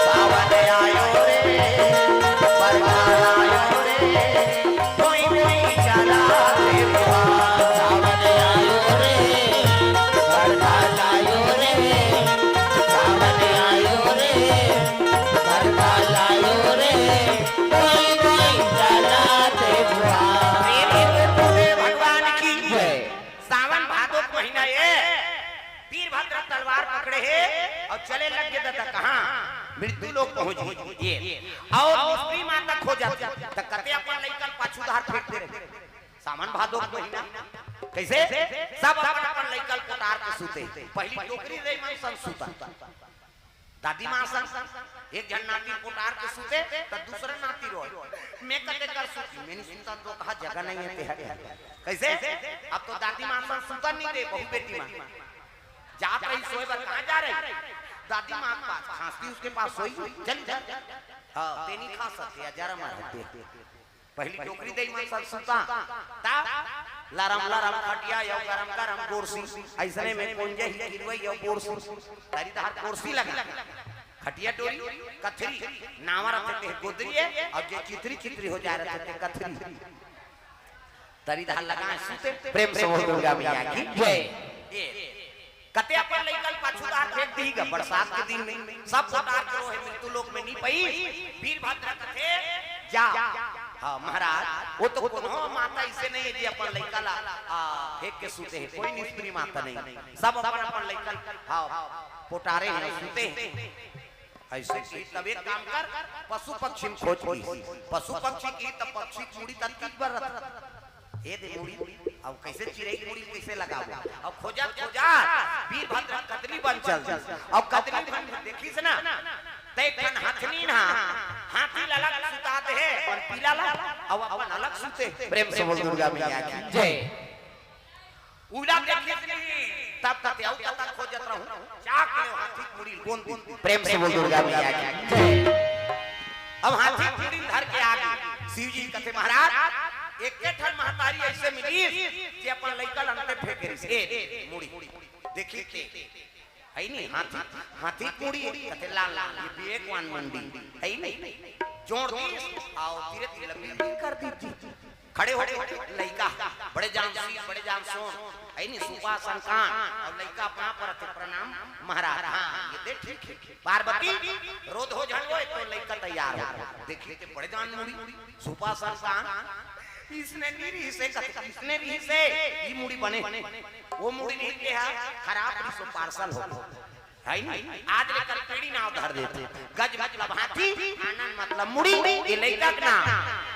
सावन आयो रे, बरखा लायो रे, कोई कोई चला रे बुआ। सावन आयो रे, बरखा लायो रे, सावन आयो रे, बरखा लायो रे, कोई कोई चला रे बुआ। प्रेमी हो भोले भगवान की जय। सावन भादो के महीना ए, वीरभद्र तलवार पकड़े हे अउ चले लग गे दादा कहाँ? मृत्यु लोक पहुंच गे। अउ निस्त्री माता खोजत हे, त कते अपन लइका ल पाछू डहार फेंक दे रहे। सावन भादो के महीना, कइसे? सब अपन अपन लइका ल पोटार के सुते। पहिली डोकरी रही मन सन सुता। दादी माँ सन एक झन नाती पोटार के सुते, त दूसरा नाती रोय, "मैं कते कर सुती, मैं नइ सुतंव तो कहा जगह नइ हे तेहा।" कइसे? अब तो दादी माँ सन सुतन नइ दे, बहू बेटी मन। जात रही सोए बर, कहाँ जा रही? दादी माँ के पास, खांसती उसके पास सोई, चल जा। हाँ, ते नइ खा सकते, या जरा मार हटे। पहिली डोकरी दई मन सब सुता, ता लरम लरम खटिया अउ गरम गरम गोरसी, अइसने में कोंजे ही किरवई अउ गोरसी, तरी डहार गोरसी लगे, खटिया डोरी, कथरी, नावा रथे ते गोदरी ए, अउ जे चितरी चितरी हो जाय रथे ते कथरी। तरी डहार लगा सुते, प्रेम से बोल दुर्गा मैया की जय। ए, कते अपन लइका ल पाछू डहार फेंक दिही गा, बरसात के दिन में सब पोटार के रोहे, मृत्यु लोक में नइ पइस, वीरभद्र कथे, "जा, हाँ महाराज, वो तो कोनो माता अइसे नहीं हे जे अपन लइका ला, आ, फेंक के सुते हे, कोई निष्प्रिय माता नहीं, सब अपन अपन लइका ला, हाँ, पोटारे हे, सुते हे। अइसे कि तब एक काम कर, पशु पक्षी म खोज की, पशु पक्षी की तब पक्षी के मुड़ी तत्ती बर रथे। ए दे मुड़ी, अब कइसे चिरई के मुड़ी कइसे लगाबो? अब खोजत खोजत वीरभद्र कदली बन चल दिस। अब कदली बन देखिस ना, त एक ठन हथनीन हा हाथी ला अलग सुता दे हे, अपन पीला ला, अब अपन अलग सुते। प्रेम से बोल दुर्गा मैया की जय। उला देखिस नहीं, तब कथे अउ कता खोजत रहूं, जाके हाथी के मुड़ी ल गोंद दिस। प्रेम से बोल दुर्गा मैया की जय। अब हाथी के मुड़ी ल धर के आ गे। शिव जी कथे महाराज, एके ठन महतारी अइसे मिलिस जे अपन लइका ल अंते फेंक रिस। ए मुड़ी देखिस ते, हइ नी, हाथी, हाथी के मुड़ी, कथे लान लान, ये विवेकवान मुड़ी, हइ नी, जोड़ दिस, अउ तीरे तीरे बिल्कुल कर दिस। खड़े हो गे लइका, बड़े जान सी, बड़े जान सोन, हइ नी, सुपासन कान, अउ लइका अपना पर थे प्रणाम महाराज, हाँ, ये दे ठीक हे। पार्वती, रो धो झन होय, तो लइका तैयार हो। देखिस ते बड़े जान मुड़ी, सुपासन कान, इसने नी रिहिसे, कथे, इसने रिहिसे, ई मुड़ी बने। वो मुड़ी नहीं के हा, खराब रिहिस, वो पार्सल हो। हइ नी? आज लेकर पीढ़ी नाव धर देथे। गज मतलब हाथी, आनन मतलब मुड़ी, ये लइका के नाम।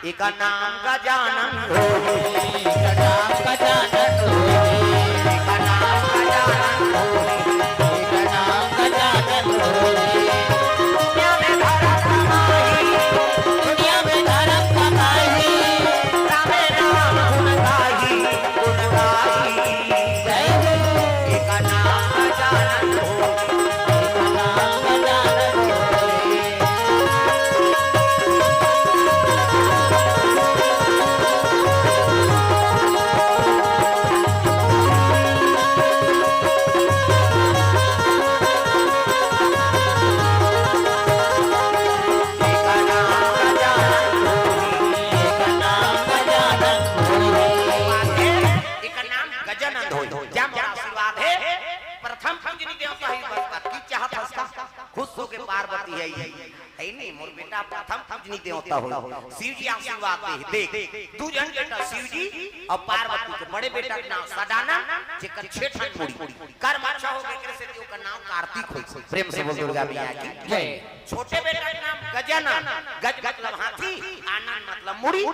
एकर नाम गजानन होही। एकर नाम गजानन होही। एकर नाम गजानन होही। एकर नाम गजानन होही। दुनिया में धरम कमाही, दुनिया में धरम कमाही, रामे नाम गुण गाही, गुण गाही। जय हो। एकर नाम गजानन होही। एकर नाम गजानंद होही। जय मोर आशीर्वाद हे, प्रथम पूजनी देवता ही बस, की चाहत हस का? खुश होके पार्वती हे, हे नी, मोर बेटा प्रथम पूजनी देवता होही। शिव जी आशीर्वाद दे, देख, दू झन बेटा शिव जी अउ पार्वती के, बड़े बेटा के नाम सदानंद, जेकर छे ठन मुड़ी, कर्म अच्छा होगे, एकरे सेती ओकर नाम कार्तिक होइस। प्रेम से बोल दुर्गा मैया की जय। छोटे बेटा के नाम गजानन, गज मतलब हाथी, आनन मतलब मुड़ी,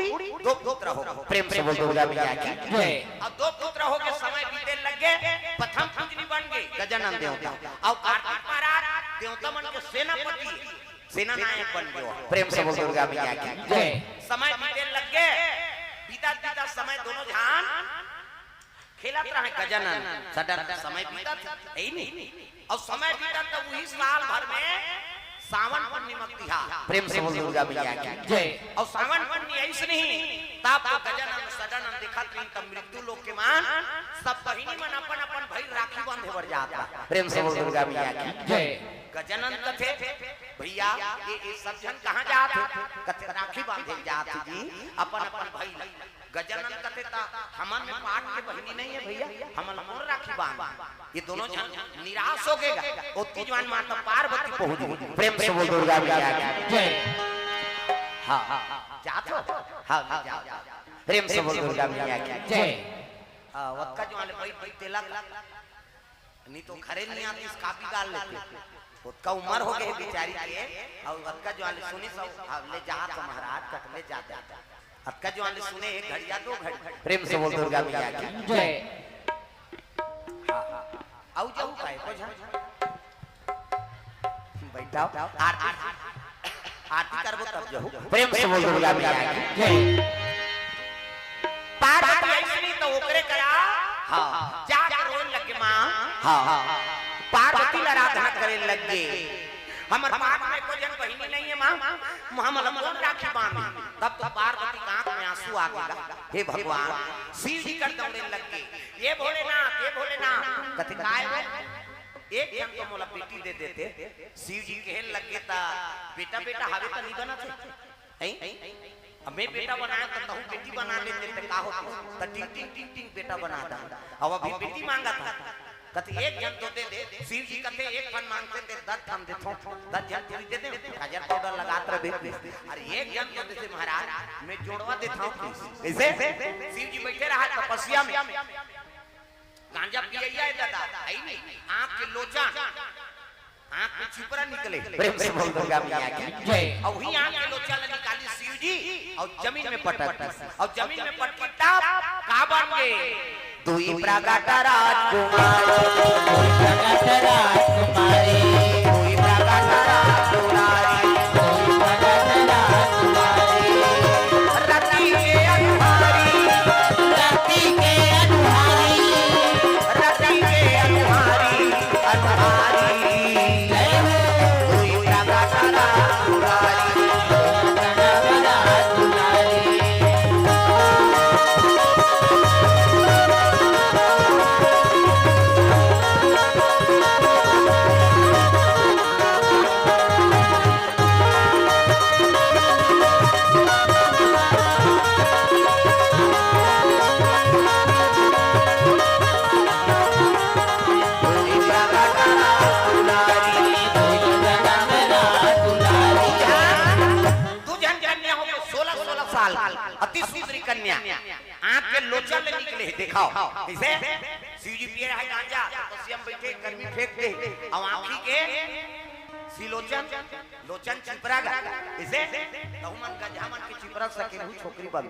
दो पुत्र हो। प्रेम से बोल दुर्गा मैया की जय। अउ दो पुत्र होगे, समय बीते लग गे, प्रथम पूजनी बन गे गजानन देवता, अउ कार्तिक महाराज देवता मन के सेनापति, सेना नायक बन गे। प्रेम से बोल दुर्गा मैया की जय। समय बीते लग गे, बीता बीता समय दोनों झन खेलत रहे गजानन, सडन समय बीतत हे, हे नी? अउ समय बीतत त उही साल भर में सावन पूर्णिमा तिहार। प्रेम से बोल दुर्गा मैया की जय। अउ सावन पूर्णिमा अइसने ही, तब तो गजानन सडानन देखत रहिन, त मृत्यु लोक के मन सब बहिनी मन अपन अपन भाई राखी बांधे बर जात रहा। प्रेम से बोल दुर्गा मैया की जय। गजानन कथे, भैया, ये, ये सब झन कहाँ जात हो? कथे, राखी बांधे जात हो जी, अपन अपन भाई ला। गजानन कथे, त हमन में पाट के बहिनी नहीं हे भैया, हमन ला कोन राखी बांध? ये दोनों झन निराश होगे गा। ओती जुवान माता पार्वती पहुंच गे। प्रेम से बोल दुर्गा मैया की जय। हाँ, हाँ, हाँ, जात हो? हाँ, हाँ, जाओ, जाओ। प्रेम से बोल दुर्गा मैया की जय। हाँ, ओतका जुवान ले बैठ, बैठ तेला नी तो घरे नी आतिस, का बिगाड़ लेते। ओतका उमर होगे बिचारी के, अउ ओतका जुवान ले सुनिस, अउ ले जात हो महाराज, कथे ले जात हो। ओतका जुवान ले सुने, एक घड़िया, दो घड़ी। प्रेम से बोल दुर्गा मैया की जय। हाँ, हाँ, हाँ। अउ जाऊ का एको झन? बैठाओ। आरती, आरती करबो तब जाहू। प्रेम से बोल दुर्गा मैया की जय। पार्वती अइसने त ओकरे करा, हाँ, जाके रोए लगे माँ। हाँ, हाँ। पार्वती ला आराधना करे लगे। हमर पाट में एको झन बहिनी नहीं हे माँ, हमन ला कोन राखी बांधी? तब तो पार्वती के आंख में आंसू आ गे गा। हे भगवान, शिव जी कर दौड़े लगे, ये भोलेनाथ, ये भोलेनाथ। कथे, काय हो? एक झन तो मोला बेटी दे देते। शिव जी कहे लगे, त बेटा बेटा हवे त नी बनत हे। हैं? अब मैं बेटा बनाय त तहूँ बेटी बना लेते त का होतिस? त टिंग टिंग टिंग टिंग बेटा बना दा। अब अभी बेटी मांगत हे। कथे एक झन तो दे दे, शिव जी कथे, "एक ठन मांगते ते दस ठन देथों, दस झन पूरी दे दे, काजर पाउडर लगात रहे।" अरे एक झन तो देथे महाराज, मैं जोड़वा देथों। कैसे? शिव जी बैठे रहा तपस्या में, गांजा पियैया है दादा, है नहीं, आंख के लोचन, आंख में चिपरा निकले। प्रेम से बोल दुर्गा मैया की जय। और वही आंख के लोचन ला निकाली शिव जी और जमीन में पटक दी। और जमीन में पटकी तब का बन गए? दुई प्रगट राजकुमारी, दुई प्रगट राजकुमारी, दुई प्रगट राजकुमारी, दुई प्रगट राजकुमारी। रति के अनुहारी, रति के अनुहारी, रति के अनुहारी, अनुहारी। जय हो। दुई प्रगट राजकुमारी। दू झन कन्या हो गए, सोलह सोलह साल, अति सुंदरी कन्या, आंख के लोचन ले निकले हे, देखाओ। कैसे? शिव जी पिए रहे गांजा, तपस्या में बैठे, गर्मी फेंक दे, अब आंखी के सिलोचन, लोचन चिपरा गा। कैसे? तहु मन गजहा मन के चिपरा सके, हूँ छोकरी बन।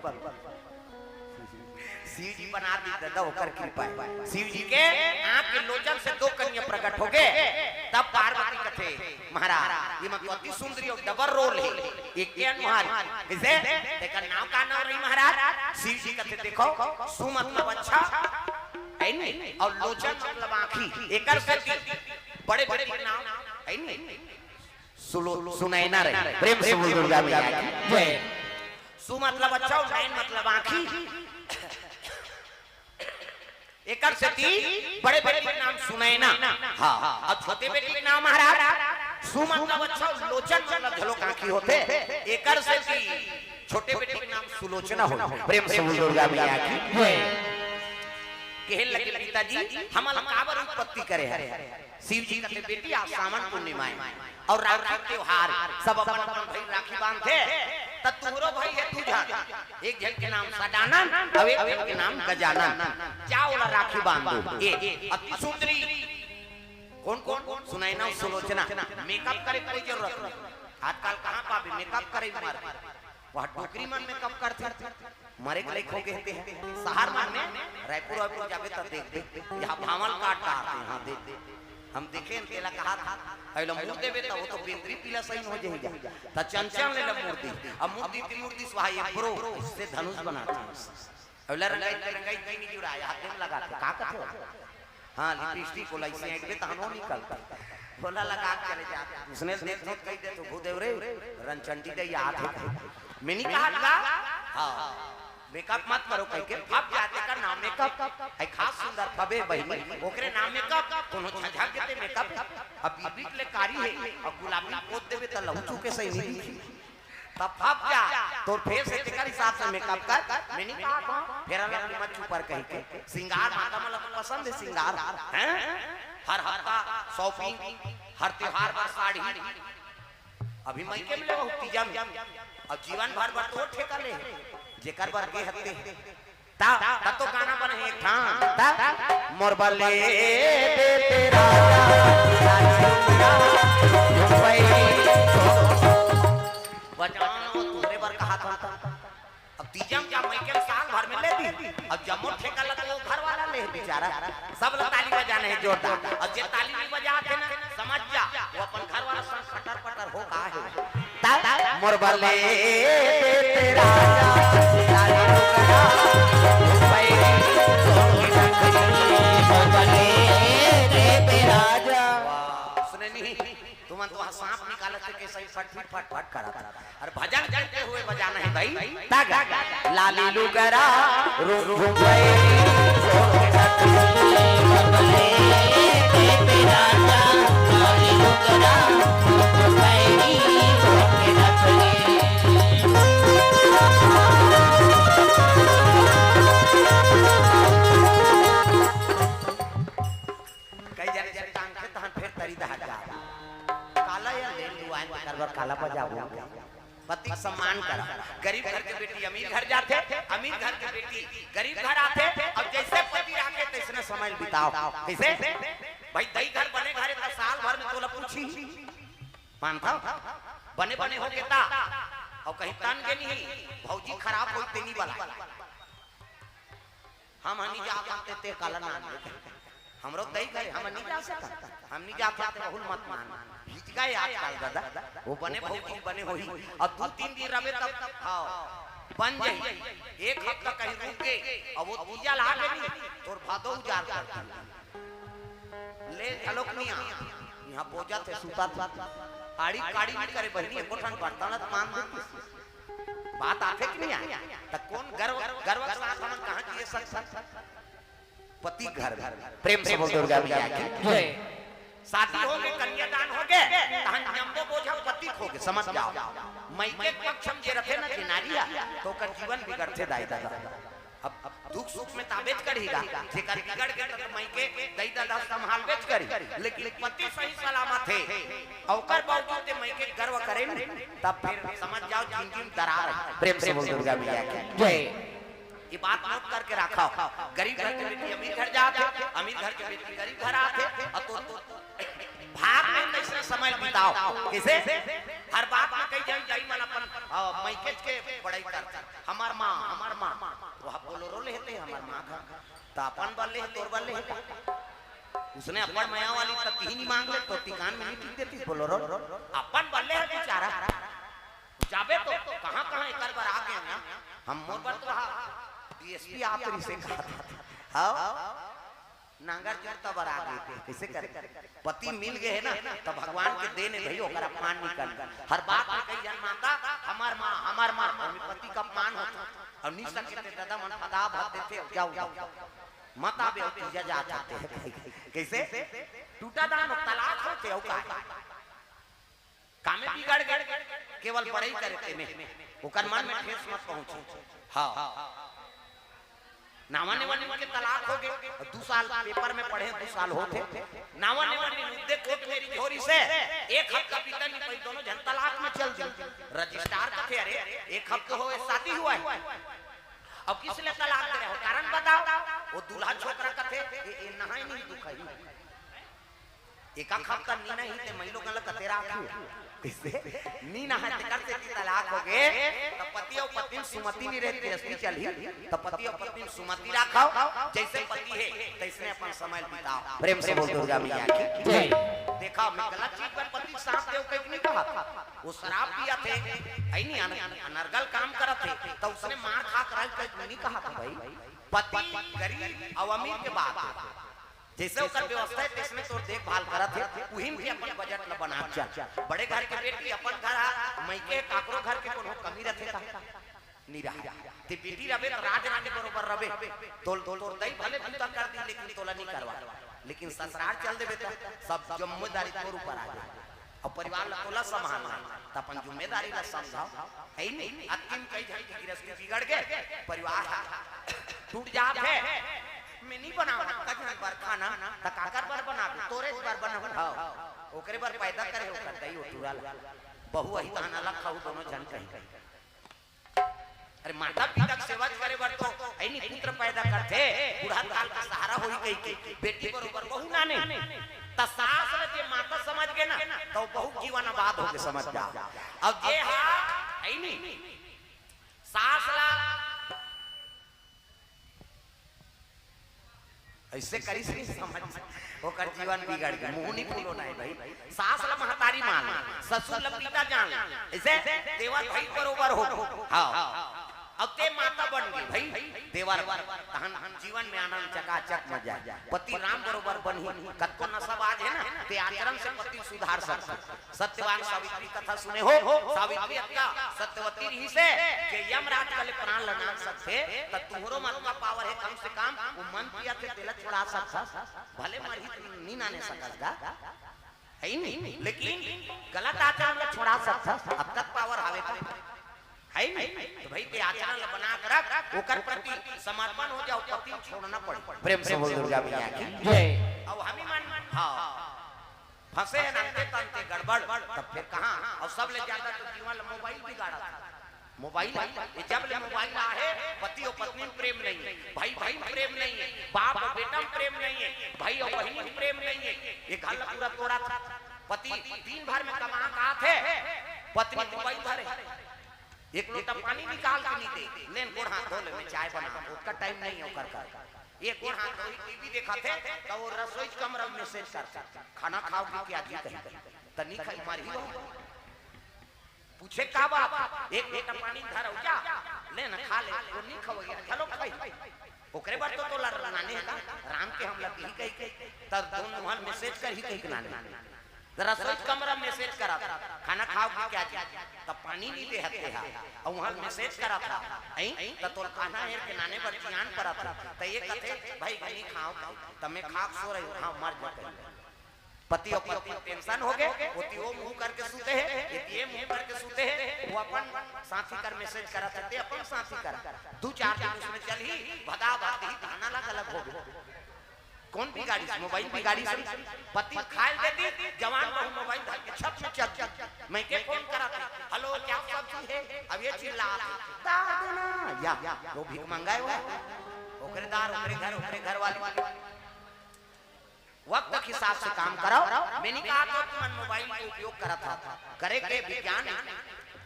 शिव जी बना दी दादा, ओकर कृपा है। शिव जी के आंख के लोचन से दो कन्या प्रकट हो गए। तब पार्वती कथे, "महाराज, ये मन तो अति सुंदरी और डबल रोल है, एक के अनुहार।" कैसे? तेकर नाम का नाम रही महाराज? शिव जी कथे, "देखो, सु मतलब अच्छा, है नी? और लोचन मतलब आंखी, एकर से बड़े बेटी के नाम, है नी? सुलो-, सुनैना रही।" प्रेम से बोल दुर्गा मैया की जय। सु मतलब अच्छा और नैन मतलब आंखी। एकर सेती बड़े बेटी के नाम सुनैना। हाँ, और छोटे बेटी के नाम महाराज सु मतलब अच्छा, लोचन मतलब झलोक आंखी होथे। एकर सेती छोटे बेटी के नाम सुलोचना हो। प्रेम से बोल दुर्गा मैया की। कहे लगे, "पिताजी, हमन ला काबर उत्पत्ति करे हरे?" शिव जी कथे, "बेटी, आज सावन पूर्णिमा है और राखी त्योहार, सब अपन अपन भाई राखी बांधथे, त तुहरो भाई है दू झन, एक झन के नाम सदानंद और एक झन के नाम गजानंद, जा ओला राखी बांध दो।" ये अति सुंदरी कौन कौन? सुनैना, सुलोचना। मेकअप करे कोई जरूरत नहीं। आजकल कहाँ पाबे मेकअप करे मार? वह डोकरी मन मेकअप करथे। मरे के लइक हो गए हे। शहर मन में, रायपुर वायपुर जाबे त देख, देख, यहाँ भांवल काट डारथे, हाँ, देख, देख। हम देखे हन, तेला कहा था, "अइला मुड़ देबे त वो तो बेंदरी पीला सही हो जाही जा।" त चंचल ले ला मुड़ दी। अब मुड़ दी, ती मुड़ दी, सुहा ये प्रो, इससे धनुष बनाथे। अइला रंगाई, रंगाई नहीं जुड़ा, हाथ में लगा के, का कथे हो? हाँ, लिपस्टिक ओला इसे ऐंठबे तहन वो निकलता। ओला लगा के चले जात। उसने देख देख कही दे तो, "भूदेव रे, रंचंडी दे याद है।" मैं नहीं कहा था? हाँ। मेकअप मत करो कह के, फब जाथे का नाम मेकअप। है खास सुंदर फबे बहिनी, ओकरे नाम मेकअप, कोनो झझक देते मेकअप। अब बीबी के ले कारी है, अब गुलाबी पोत देबे त लहू चूके सही नहीं दिखी। तब फब जा, तोर फेस है, तेकर हिसाब से मेकअप कर। मैं नहीं कहा था, फेयर लवली मत छुपर कह के। सिंगार माता मन ला पसंद है सिंगार, हैं? हर हफ्ता शॉपिंग, हर त्योहार पर साड़ी। अभी मइके में ले हो तीजा में, अब जीवन भर बर तो ठेका ले, जेकर बर गे हते। ता, ता तो गाना बने हे एक ठन। ता, मोर बले दे तेरा बजाओ ना, वो तुहरे बर कहा था। अब तीजा में का मइके में साल भर में ले दी, अब जम्मो ठेका लगा वो घर वाला ले बेचारा, सब लोग ताली बजाने हैं जोरदार। अब जे ताली नहीं बजाते ना, समझ जा, वो अपन घर वाला संग खटर पटर हो का है। ता, मोर बले दे तेरा राजा, लाली डोकरा, पैरी, सोनी नखरी, मोर बले दे तेरा राजा। वाह, सुने नहीं, तुमन तो वहाँ सांप निकालत थे, कैसे ही फट, फट, फट, फट करत। और भजन करते हुए बजाना है भाई। तागा, लाली लुगरा, रूम, रूम, बैरी, सोनी नखरी, मोर बले दे तेरा राजा, लाली लुगरा, रूम, रूम, बैरी, सोनी नखरी। कई जने से टांग के तहन बर काला बजाबो। पति के सम्मान करा। गरीब घर के बेटी अमीर घर जाथे, अमीर घर के बेटी गरीब घर आथे। अब जइसे पति राखे तइसने समय ल बिताव। कइसे? भाई, दई घर बने घर हे त साल भर में तोला पूछही, मानथव? बने बने होगे त, अउ कहीं तन गे नहीं, भौजी खराब होई तेनी बला। हम हनी जा सकते ते काला ना दे। हमरो दई करे, हम नहीं जा सकत। हम नहीं जा सकते, बहुल मत मान। हिचका है आजकल दादा, वो बने भौजी बने होही। अब दू तीन दिन रबे तब, हाँ, बन जाई। एक हफ्ता कहीं रुक गे, अब वो तीजा ला गे नहीं, तोर भादो उजार कर दी। ले घलोक नहीं आ। यहाँ बोजा थे, सुता था। आड़ी काड़ी नहीं करे बहिनी, एको ठन बर्तन त मान देती। बात आथे कि नहीं आय? त कौन गर्व, गर्व के साथ हमन कहाँ जिए सकथन? पति घर में। प्रेम से बोल दुर्गा मैया की। जय। शादी होगे, कन्यादान होगे, तहन जम्बो बोझा पति के होगे, समझ जाव। मइके के पक्ष में जे रथे ना, जे नारी ह, त ओकर जीवन बिगड़थे दाई ददा। अब, अब दुख सुख में त आबेच करही गा, जेकर बिगड़ गे त मइके दई ददा संभालबेच करही, लेकिन पति सही सलामत हे, अउ ओकर बावजूद ते मइके गर्व करे न, तब फिर समझ जाव जिंदगी में दरार हे। प्रेम से बोल दुर्गा मैया की। जय। ये बात नोट करके रखव। गरीब घर के बेटी अमीर घर जाथे, अमीर घर के बेटी गरीब घर आथे, अउ तो, तो भाग में कइसे समय बिताव। कइसे? हर बात में कई झन दाई मन अपन, अ, मइकेच के बड़ाई करथे। हमर माँ, हमर माँ, वो बोलोरो लेहे ते हमर माँ घर। त अपन बर लेहे, तोर बर लेहे। उसने अपन मया वाली त तिही नहीं मांग ले, तो तिकान में नहीं टिक देती बोलोरो। अपन बर लेहे बेचारा। जाबे तो कहाँ-कहाँ एकर बर आ गे ना। हम मोर बर तो हा, डीएसपी आप तरी से कहा था। हाँ? नांगर जोत बर आ गे ते, कइसे करे? पति मिल गे हे ना, त भगवान के देन हे भई, ओकर अपमान नहीं करना। हर बात में कई झन माता, हमर माँ, हमर माँ, ओमे पति के अपमान होथे। अउ नहीं सके ते ददा मन फदा भर देथे, जाव, जाव, जाव। मत आबे, अउ तीजा जात हे। कइसे? टूटा दान, तलाक होथे, अउ का? कामे बिगड़ गे, केवल बड़ई करे तेमे, ओकर मन में ठेस मत पहुंचे। हाँ। नावा नेवा नीन के तलाक होगे, दू साल पेपर में पढ़े, दू साल होथे। नावा नेवा नीन उद्दे कोर्ट में रिझोरिस हे, एक हफ्ता बीतन नहीं पाइस, दोनों झन तलाक में चल दी। रजिस्ट्रार कथे, "अरे, एक हफ्ता होए, शादी हुआ है, अब किस लिए तलाक दे रहे हो? कारण बताओ।" वो दूल्हा छोकरा कथे, "ए, ए नहाए नहीं दुखाई।" एका हफ्ता नी नहाही ते मइलो गला कते राखी। कइसे? नी नहाए तेकर सेती तलाक होगे। त पति अउ पत्नी में सुमति नी रहे, गृहस्थी चलही। त पति अउ पत्नी में सुमति राखव, जइसे पति हे, तइसने अपन समय बिताव। प्रेम से बोल दुर्गा मैया की। जय। देखा, मैं गलत चीज बर पति के साथ देव कहिके नी कहा था। वो शराब पियाथे, हे नी, अन-, अनर्गल काम करत हे, त उसने मार खा कर कहिके नी कहा था भाई। पति गरीब अउ अमीर के बात हे। जइसे ओकर व्यवस्था हे, तइसने तोर देखभाल करत हे, उही में अपन बजट ल बना चल। बड़े घर के बेटी अपन घर हा, मइके काकरो घर के कोनो कमी रथे का? नी रहा। ते बेटी रबे त राज रानी बरोबर रबे। तोल, तोल, तोर दई भले बूता कर दी, लेकिन तोला नी करवा। लेकिन ससुरार चल देबे त सब जिम्मेदारी तोर ऊपर आ जाए। अउ परिवार ल तोला संभालना हे, त अपन जिम्मेदारी ल समझव, हे नी? अतकिन कई झन के गृहस्थी बिगड़ गे, परिवार ह टूट जात हे। मैं नी बनाव, कई झन बर खाना, त काकर बर बनाबे? तोरे बर बनाबे। हव, ओकरे बर पैदा करे हो, ओकर दई ओ टूरा ल। बहू अही तहन अलग खाहू दोनों झन कहीं। अरे, माता पिता के सेवा करे बर तो हे नी, पुत्र पैदा करथे, बूढ़ा काल के सहारा होही कहिके, बेटी बरोबर बहू नाने। त सास ल जे माता समझ गे ना, त बहू जीवन आबाद होगे, समझ जा। अब जे हा, हे नी, सास ला अइसे करिस नी समझ, ओकर जीवन बिगड़ गे। मुंह नी फूलो ना हे भाई। सास ला महतारी मान ले, ससुर ला पिता जान ले, अइसे देवर भाई बरोबर हो। हाँ, अब ते माता बन गे भाई, देवर बर, तहन जीवन में आनंद चकाचक मजा। पति राम बरोबर बनही, कतको नशा बाज हे ना, ते आचरण से पति सुधार सकथे। सत्यवान सावित्री कथा सुने हो, सावित्री अतका सत्यवती रहिसे, जे यमराज कले प्राण ल नांग सकथे, त तुंहरो म अतका पावर हे, कम से कम वो मन पियाथे तेला छोड़ा सकथस, भले मरही त नी नाने सकस गा, हे नी? लेकिन गलत आचरण ल छोड़ा सकथस, अतका पावर हावे त, हे नी? त भाई ते आचरण ल बना के रख, ओकर प्रति समर्पण हो जाव, पति ल छोड़ना पड़े। प्रेम से बोल दुर्गा मैया की जय। अब हमी मन, हाँ। फंसे हैं अंते तंते गड़बड़। तब फिर कहाँ? अउ सबले ज्यादा तो जीवन ल मोबाइल बिगाड़त हे। मोबाइल, ये जब ले मोबाइल आए हे, पति अउ पत्नी में प्रेम नहीं हे, भाई भाई में प्रेम नहीं हे, बाप अउ बेटा में प्रेम नहीं हे, भाई अउ बहिनी में प्रेम नहीं हे। ये घर ल पूरा तोड़त हे। पति दिन भर में कमा के आत हे, पत्नी मोबाइल धरे। एक लोटा पानी निकाल के नहीं दे, लेन गोड़ हाथ धो ले, मैं चाय बना, ओकर टाइम नहीं हे ओकर कर। ये गोड़ हाथ धोही, टीवी देखत हे, त वो रसोई कमरा में मैसेज करथे, "खाना खाओगी क्या जी?" कही, "त नहीं खाई, मारही हो।" पूछे, "का बात?" "एक लोटा पानी धरव जा, ले न खा ले।" वो नहीं खवैया, "चलो खाई।" ओकरे बर तो तोला नाने हे का, राम के हम लग ही कही के, त दोनों मन मैसेज करही कही के नाने। रसोई कमरा मैसेज करत, "खाना खाओगी क्या जी?" त पानी नहीं देहत हे हा, अउ वहाँ मैसेज करत हा, "अई, त तोल खाना हेर के नाने बर जियान परत हा।" त ये कथे, "भाई, नहीं खाओ।" त मैं खा के सो रही हूँ, "हाँ, मर जा।" पति अउ पत्नी टेंशन हो गए, ओती वो मुंह करके सूते हे, एती ये मुंह करके सूते हे, वो अपन साथी कर मैसेज करत हे, ते अपन साथी कर। दू चार दिन उसमें चलही, भदा भद ही ताना लग अलग हो गए। कौन बिगाड़ी? मोबाइल बिगाड़ी से। पति खाए देती, जवान बहू मोबाइल धर के छप में चल दी। मैं के फोन करत हे, "हेलो, क्या सब्जी है?" अब ये चिल्ला, "दार देना।" या, या, वो भीख मंगाए हुआ है। ओकरे दार, ओकरे घर, ओकरे घर वाली। वक्त के हिसाब से काम करो। मैं नहीं कहा था कि मन मोबाइल के उपयोग करत हा, करे के विज्ञान हे।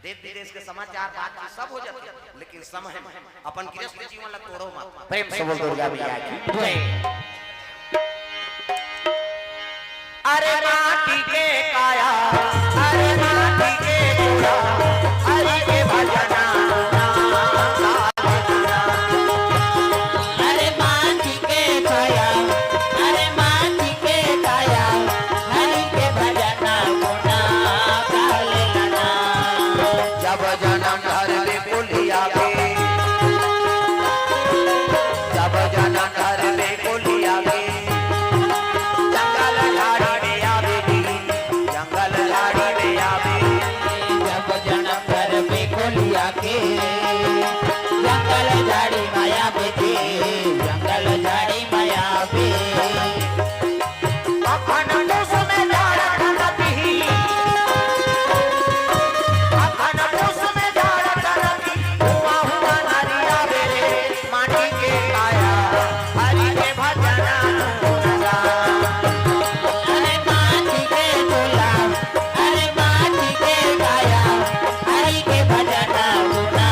देश विदेश के समाचार बातचीत सब हो जाथे, लेकिन समय में अपन गृहस्थ जीवन ला तोड़ो मत। प्रेम से बोल दुर्गा मैया की जय। अरे माटी के काया, अरे माटी के चूल्हा, हरि के भजना। अरे माटी के काया, अरे माटी के काया, हरि के भजना गुना गाले लना। जब जन्म धरबे कुलिया के, जब जन्म धरबे कुलिया के, जंगल झाड़ी में आवे जी, जंगल झाड़ी में आवे। जब जन्म धरबे कुलिया के, जंगल झाड़ी में आवे जी, जंगल झाड़ी में आवे। अखन पूस में जाड़ा करत ही, अखन पूस में जाड़ा करत ही, हुआ हुआ नरिया बेरे, माटी के काया, हरि के भजना गुण गा। अरे माटी के चूल्हा, अरे माटी के काया, हरि के भजना गुना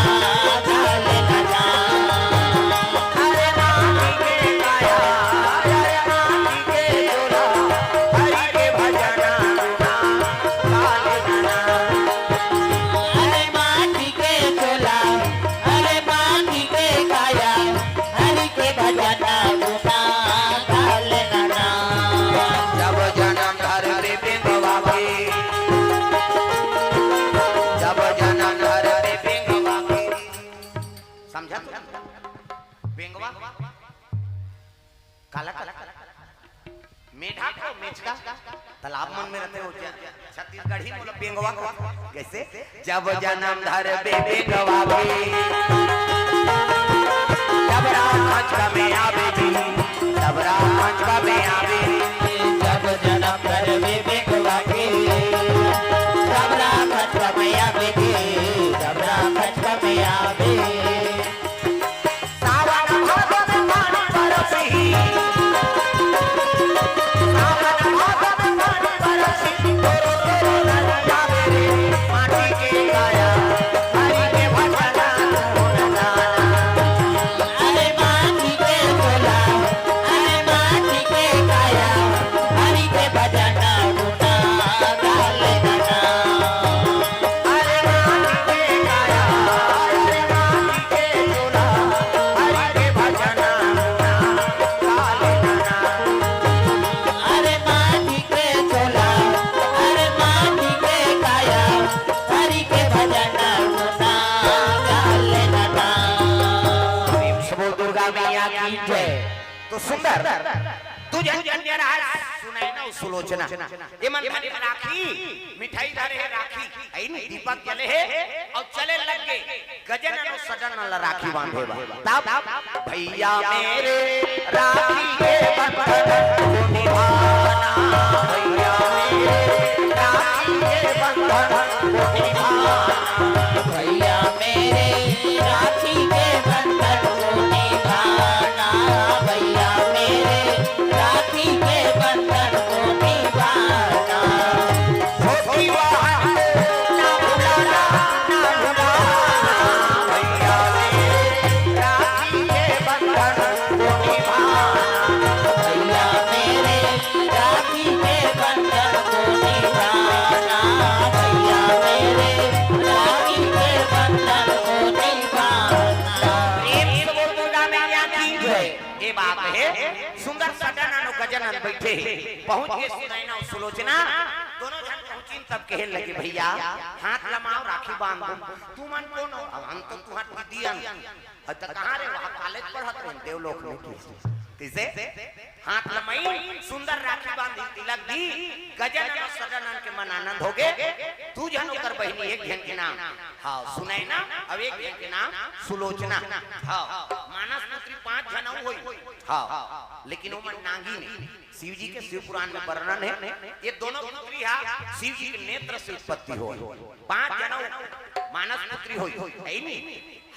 गाले लगा। अरे माटी के काया, अरे माटी के चूल्हा, हरि के भजना गुना गाले लगा। अरे माटी के चूल्हा, अरे माटी के काया, हरि के भजना गुना गाले लगा। जब जन्म धरबे बेंगवा के, जब जन्म धरबे बेंगवा के। समझा तू? बेंगवा? काला, काला, काला। मेढा को मेचका, तालाब मन में रथे हो जा। छत्तीसगढ़ी मोला बेंगवा को। कैसे? जब जन्म धरबे बेंगवा के, जब राम खचका में आवे जी, जब राम खचका में आवे। जब जन्म धरबे बेंगवा के, जब राम खचका में आवे जी, जब राम खचका में आवे। सावन भादो में पानी बरसही। सावन भादो में पानी बरसही। तोरो तोरो नरिया बेरे, माटी के काया, हरि के भजना गुण गाना। अरे माटी के चूल्हा, अरे माटी के काया, हरि के भजना गुना गाले गाना। अरे माटी के काया, अरे माटी के चूल्हा, हरि के भजना गुना गाले गाना। अरे माटी के चूल्हा, अरे माटी के काया, हरि के भजना गुना गाले गाना। प्रेम से बोल दुर्गा मैया की जय। तो सुंदर, दू झन जन जरा सुनाई ना सुलोचना। ये मन धरे राखी, मिठाई धरे हे राखी, अइन दीपक जले हे अउ चले लग गे। गजानन अउ सदानंद ला राखी बांधे बर। तब भैया मेरे राखी के बंधन को निभाना, भैया मेरे बंधन को निभाना, भैया मेरे राखी के बंधन को निभाना, भैया मेरे राखी के बंधन को निभाना। छोटी बहन को ना भुलाना, ना भुलाना, भैया मेरे राखी के बंधन को निभाना, भैया मेरे राखी के बंधन को निभाना, भैया मेरे राखी के बंधन को निभाना। प्रेम से बोल दुर्गा मैया की जय। ये बात है, सुंदर सदानंद और गजानन बैठे हैं। पहुंच के सुनैना और सुलोचना दोनों झन पहुंचिन, तब कहे लगे, "भैया, हाथ लमाओ, राखी बांध दो।" "तुमन कोन हो?" "अब हम तो तुहार दीदी अन।" "अब त कहाँ रे?" "वहाँ कॉलेज पढ़त रहे देवलोक में।" की कइसे हाथ लमई, सुंदर राखी बांधी, तिलक दी, गजानन और सदानंद के मन आनंद हो गए। दू झन ओकर बहिनी, एक झन के नाम, हाँ, सुनैना, अब एक झन के नाम सुलोचना। हाँ, मानस पुत्री पांच झन अउ होई। हाँ, लेकिन ओमन नागिन हे। शिव जी के शिव पुराण में वर्णन है, ये दोनों पुत्री हा शिव जी के नेत्र से उत्पत्ति होय। पांच झन अउ मानस पुत्री होई, है नी?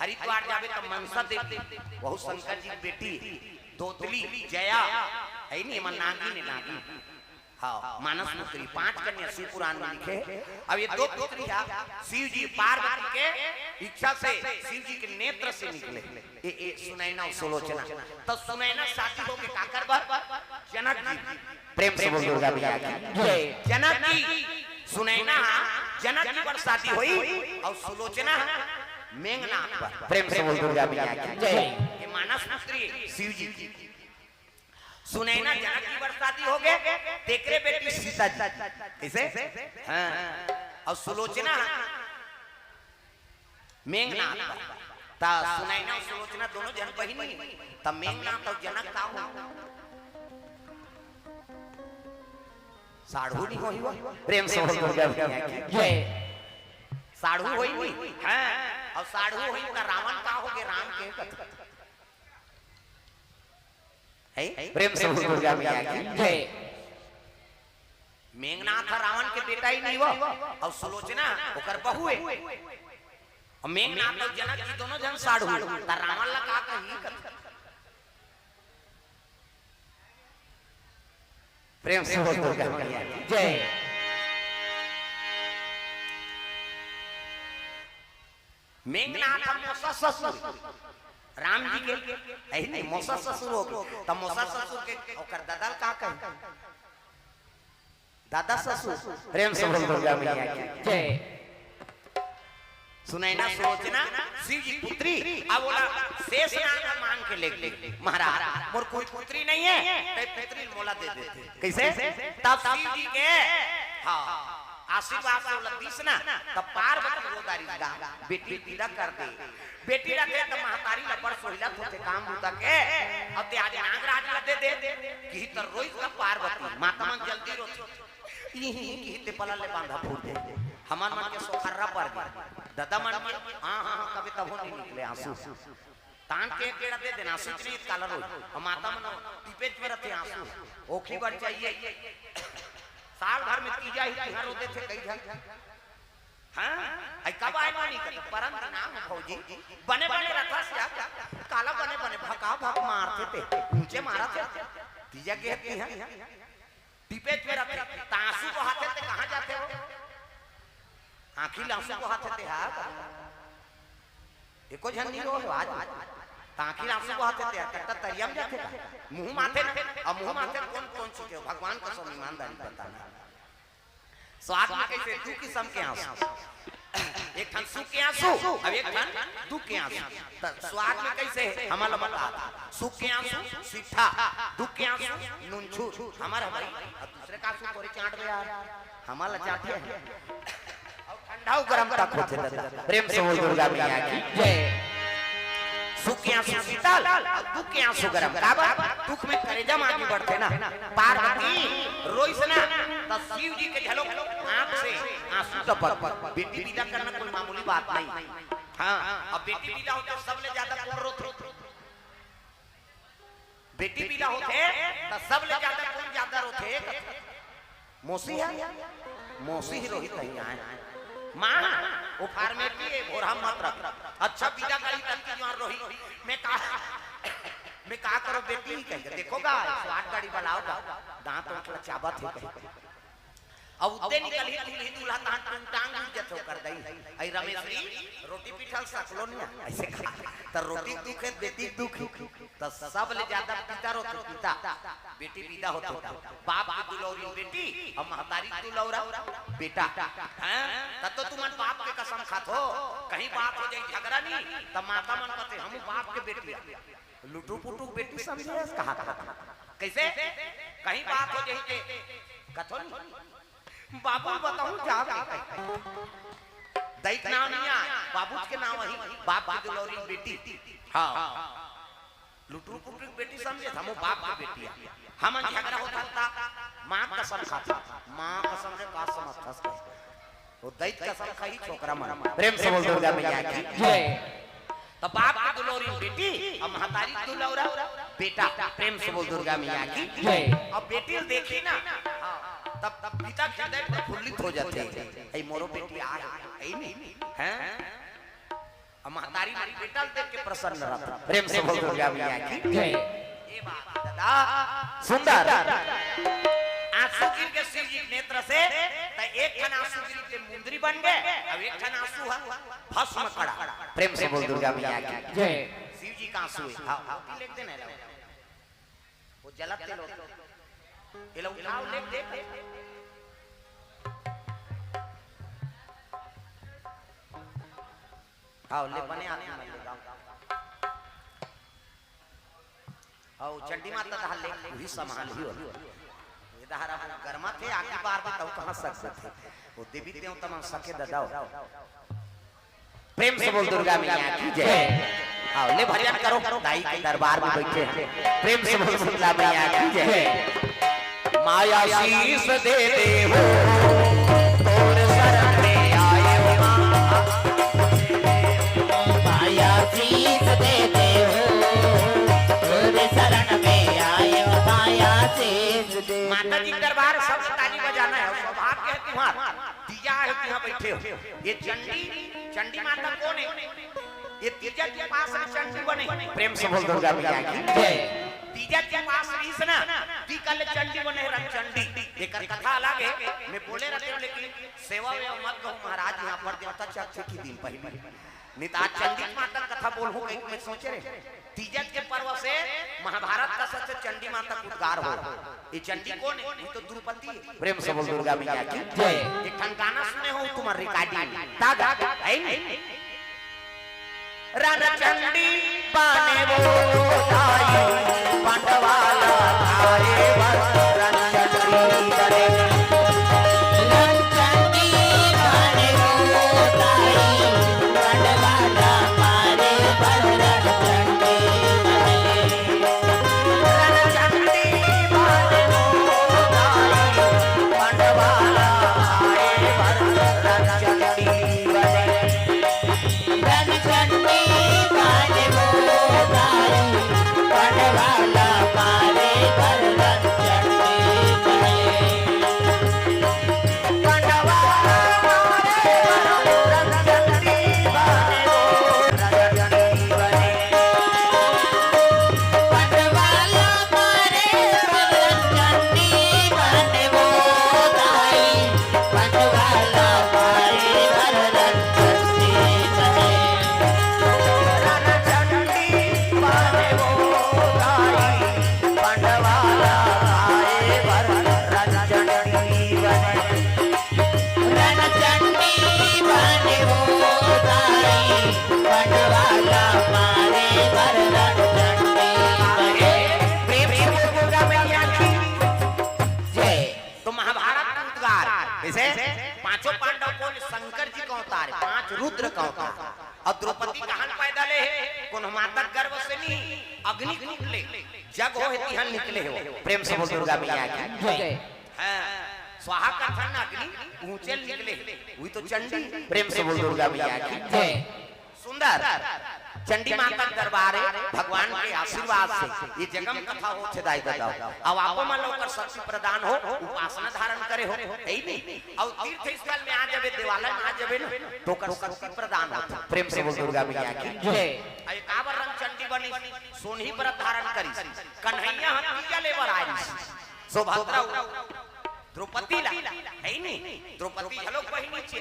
हरिद्वार जाबे त मनसा देवी, वहू शंकर जी के बेटी, दोतली, जया, है नी? एमन नागिन हे, नागिन। हाँ, मानस पुत्री, पांच कन्या शिव पुराण में लिखे हे। अब ये दो पुत्री हा शिव जी, पार्वती के इच्छा से शिव जी के नेत्र से निकले। ए, ए, सुनैना अउ सुलोचना। त सुनैना शादी होके काकर बर? जनक जी। प्रेम से बोल दुर्गा मैया की जय। जनक जी, सुनैना हा जनक जी बर शादी होई अउ सुलोचना हा मेघनाथ बर। प्रेम से बोल दुर्गा मैया की जय। ये मानस पुत्री शिव जी की। सुनैना जनक जी बर शादी हो गए, तेकरे बेटी सीता जी। कइसे? हाँ। अउ सुलोचना मेघनाथ बर। त सुनैना अउ सुलोचना दोनों झन बहिनी, त मेघनाथ अउ जनक का हो? साढ़ू नी होही वो? प्रेम से बोल दुर्गा मैया की जय। साढ़ू होही नी? हाँ। अउ साढ़ू होही त रावण का होगे, राम के कथे? है? प्रेम से बोल दुर्गा मैया की जय। मेघनाथ रावण के बेटा ही नहीं वो, अउ सुलोचना ओकर बहू हे। अउ मेघनाथ अउ जनक जी दोनों झन साढ़ू, त रावण ला का कही? प्रेम से बोल दुर्गा मैया की जय। मेघनाथ हा मौसा ससुर, राम जी के, यही नहीं, मौसा ससुर होगे, त मौसा ससुर के ओकर ददा ला का कही? दादा ससुर। प्रेम से बोल दुर्गा मैया की जय। सुनैना सुलोचना शिव जी पुत्री, अब बोला शेष नाग मांग के लेके, महाराज मोर कोई पुत्री नहीं है, ते पुत्री मोला दे देते। कइसे? तब शिव जी के, हाँ, आशीर्वाद से बोला दिस ना, तब पार्वती रो डारिस गा, बेटी विदा कर दे। बेटी रथे त महतारी ला बड़ सोहिलत होथे काम बूता के, अब ते आज नागराज ला दे दे, किही त रोइस त पार्वती, माता मन जल्दी रोथे। इही किही ते पला ले बांधा फूट दे। हमर मन के सोखर्रा पर गे। ददा मन के, हाँ, हाँ, हाँ, कबे तभो नहीं निकले आंसू। तान के एक गेड़ा दे देना, आंसू नहीं काला रोई। अउ माता मन टिपेच में रथे आंसू। ओखी बर चाहिए। साल भर में तीजा ही तिहार होते थे कई झन। हाँ? आई कब आए नोनी कथे, परन दिन आए भौजी, बने बने रथस या, काला बने बने भका भक मारथे ते, ऊंचे मारथे, तीजा के हत्ती हैं, टिपेच में रथे, त आंसू बहाथे ते कहाँ जाथे वो? आंखी ले आंसू बहाथे ते हा, एको झन नहीं रो आज, त आंखी ले आंसू बहाथे ते, कत्ता तरिया में जाथे का? मुंह माथे ना, अब मुंह माथे कौन, कौन चीज है? भगवान का सब ईमानदारी बताना। स्वाद में कइसे? दू किसम के आंसू, एक ठन सुख के आंसू, अउ एक ठन दुख के आंसू। त स्वाद में कइसे? हमर ला बता। सुख के आंसू सीठा, दुख के आंसू नुनछूर। हमर ह भाई, अउ दूसरे का आंसू तोरे चांट दे यार, हमर ला चांटे हे। अउ ठंडा अउ गरम तक होथे दादा। प्रेम से बोल दुर्गा मैया की जय। सुख के आंसू शीतल, अउ दुख के आंसू गरम। काबर? दुख में करेजा म आगी बढ़थे ना। पार्वती रोइस ना, त शिव जी के घलो आंख से आंसू टपक। बेटी विदा करना कोई मामूली बात नहीं। हाँ, अब बेटी विदा होथे, सबले ज्यादा कोन रोथे? बेटी विदा होथे, त सबले ज्यादा कोन ज्यादा रोथे? मौसी हे? मौसी ही रोही कहीं आए। माँ, वो फार्मेटी है, भोरहा मत रख। अच्छा, बिदा कहीं तक की जुआर रोही। मैं का, मैं का करो बेटी, कहीं के देखोगा, स्वाद गाड़ी बलाओगा, दांत उठला चाबत है कहीं। अब उत्ते निकल ही दूल्ही दूल्हा तहां टूंग टांग उठ जथो कर दई। आई रमेश जी, रोटी पीठल सकलो निया, ऐसे कहा। त रोटी दुख है, बेटी दुख है। त सब ले ज्यादा पिता रोते, पिता। बेटी विदा होते त बाप के दुलौरी बेटी, हम महतारी के दुलौरा बेटा। हैं? तब तो तुमन बाप के कसम खात हो। कहीं बात हो जाई झगड़ा नहीं, त माता मन कथे, "हम बाप के बेटी आ।" लुटू पुटू बेटी समझे हस, कहा, कहा। कैसे? कहीं बात हो जाई के कथो नहीं। बाबू बताऊं जावे। दई के नाम नहीं आय, बाबू के नाम वही, बाप के दुलौरी बेटी। हाँ। लुटरू पुटरू के बेटी समझे था, वो बाप के बेटी है। हमन झगड़ा होता था, माँ कसम खाता, माँ कसम से का समझ था। वो दई कसम खाही छोकरा मन। प्रेम से बोल दुर्गा मैया की। जय। त बाप के दुलौरी बेटी, अब महतारी के दुलौरा बेटा। प्रेम से बोल दुर्गा मैया की। जय। अब बेटी ल देखी ना, तब, तब पिता के हृदय प्रफुल्लित हो जाते। "ऐ मोरो बेटी आ है, ऐ नहीं, हैं?" अब महतारी मन बेटा ल देख के प्रसन्न रहता। प्रेम से बोल दुर्गा मैया की। जय। ये बात, दादा। सुंदर। आंसू गिर के शिव जी के नेत्र से, त एक ठन आंसू गिर के मुंदरी बन गए, अब एक ठन आंसू है भस्म कड़ा। प्रेम से बोल दुर्गा मैया की। जय। शिव जी का आंसू है। हाँ, हाँ, लिख देना है। वो जलत तेल होता। ये लो, उठाओ, लिख दे। आओ, ले बने आदमी मन ले जाओ। आओ, चंडी माता दहा ले, वही समान ही हो। ये दहारा वो गरमा थे, आगे बार में तब कहाँ सक सकते। वो देवी देवता मन सके ददाओ। प्रेम से बोल दुर्गा मैया की जय। आओ, ले भजन करो, दाई के दरबार में बैठे हैं। प्रेम से बोल शीतला मैया की जय। माया शीश दे दे हो, तोर शरण में आए हो माँ। माया शीश दे दे हो, तोर शरण में आए हो, माया शीश दे दे। माता जी के दरबार, सब ताली बजाना है, सौभाग्य है तुम्हारा। तीजा है, यहाँ बैठे हो। ये चंडी, चंडी माता कौन है? ये तीजा के पास में चंडी बने। प्रेम से बोल दुर्गा मैया की जय। तीजा के पास रहीस ना, ती कल चंडी बने, रंग चंडी। एकर कथा अलग है, मैं बोले रहते हूँ, लेकिन सेवा वेवा मत कहूँ महाराज, यहाँ पर देवता चक्षु की दिन पहली। नहीं तो आज चंडी माता कथा बोलहूँ कहीं मैं सोचे रहे। तीजत के पर्व से महाभारत का सच चंडी माता का उद्गार हो। ये चंडी कौन है? ये तो द्रौपदी है। प्रेम से बोल दुर्गा मैया की जय। एक ठन गाना सुने हो तुम्हारे recording। तागा, है नहीं? रण चंडी बने वो दाई, पंडवाला थारे बर रण चंडी बने। रण चंडी बने वो दाई, पंडवाला थारे बर रण चंडी बने। प्रेम से बोल दुर्गा मैया की जय। तो महाभारत का उद्गार जैसे पांचों पांडव कौन? शंकर जी का अवतार है, पांच रुद्र का अवतार। और द्रौपदी कहां पैदा ले है? कोनो माता गर्भ से नहीं, अग्निकुंड ले, जग हो है तिहां निकले हो। प्रेम से बोल दुर्गा मैया की जय। हाँ, स्वाहा का था ना अग्नि, ऊंचे निकले, वही तो चंडी। प्रेम से बोल दुर्गा मैया की जय। सुंदर। चंडी माता के दरबार हे, भगवान के आशीर्वाद से ये जगम कथा होथे दाई ददा। अब आपो मन ला ओकर शक्ति प्रदान हो, उपासना धारण करे हो, हे नहीं? अउ तीर्थ स्थल में आ जाबे, देवालय में आ जाबे ना, तो ओकर शक्ति प्रदान होथे। प्रेम से बोल दुर्गा मैया की जय। अउ काबर रंग चंडी बनी, सोनही व्रत धारण करी, कन्हैया ह तीजा ले बर आइस, सुभद्रा द्रौपदी ला, हे नहीं? द्रौपदी घलो बहिनी चे।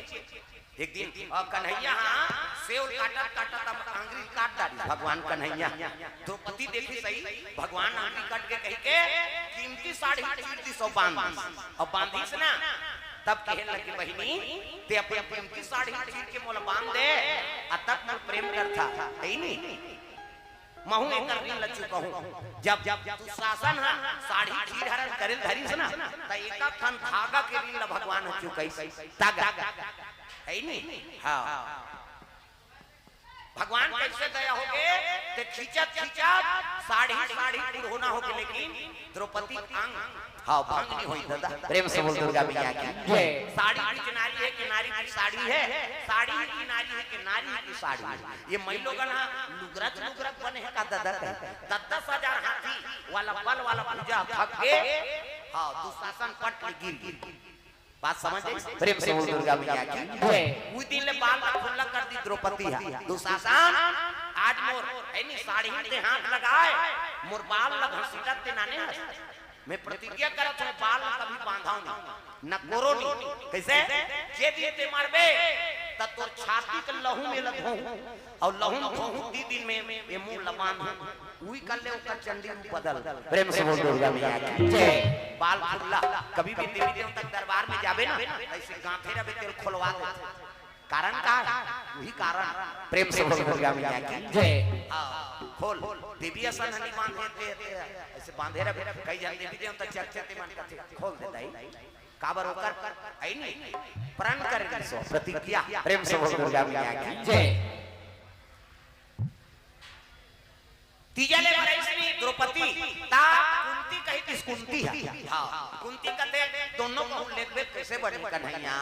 एक दिन, अ, कन्हैया ह सेव काटत काटत अब आंगरी काट डारिस भगवान कन्हैया। द्रौपदी देखिस सही, भगवान आंगरी काट के कहिके कीमती साड़ी चीर दिस अउ बांध दिस। अउ बांधिस ना, तब कहे लगे, "बहिनी, तें अपन कीमती साड़ी चीर के मोला बांध दे, अतक मोर प्रेम करथा, हे नहीं? महूं एकर ऋण ल चुकाहूं।" जब, जब दुशासन ह साड़ी चीर हरण करे ल धरिस ना, त एका ठन धागा के ऋण ल भगवान ह चुकाइस। धागा। हे नहीं? हाँ। भगवान कइसे दया होगे, तें खींचत खींचत साड़ी साड़ी पुरहोना होगे, लेकिन द्रौपदी अंग, हाँ, भंग नहीं होई ददा। प्रेम से बोल दुर्गा मैया की जय। साड़ी बीच नारी हे कि नारी बीच साड़ी हे, साड़ी ही की नारी हे कि नारी ही की साड़ी हे। ये मई लोगन ह लुगरत लुगरत बने हे का ददा कहे? दस दस हजार हाथी वाला बल वाला भुजा थक के, हाँ, दुशासन पट ले गिर गे। बात समझ आइस? प्रेम से बोल दुर्गा मैया की जय। उही दिन ले बाल ला खुल्ला कर दिस द्रौपदी ह। दुशासन, आज मोर, हे नहीं, साड़ी में तें हाथ लगाए, मोर बाल ला घसीटत तें नाने हस। मैं प्रतिज्ञा करत हंव, बाल ला कभी बांधव नहीं, न कोरो नहीं। कइसे? जे दिन तें मरबे, त तोर छाती के लहू में ल धोहूं, अउ लहू में धोहूं, ती दिन में ये मुंह ल बांधहूं। उही कर ले ओकर चंडी रूप बदल। प्रेम से बोल दुर्गा मैया की जय। बाल खुल्ला, कभी भी देवी देवता के दरबार में जाबे ना, अइसे गांठे रहिबे, तेला खोलवा देथे। कारण का? उही कारण। प्रेम से बोल दुर्गा मैया की जय। हाँ, खोल। देवी असन ह नहीं बांधे, ते, ते, अइसे बांधे रहिबे। कई झन देवी देवता चर्चे ते मन करथे, खोल दे दाई। काबर ओकर, हे नहीं? प्रण करे रहिस ओ, प्रतिज्ञा। प्रेम से बोल दुर्गा मैया की जय। तीजा ले बर आइस नहीं द्रौपदी, त कुंती कहिस, कुंती ह। हाँ, कुंती कथे, "दोनों कहूं लेगबे कइसे बने कन्हैया?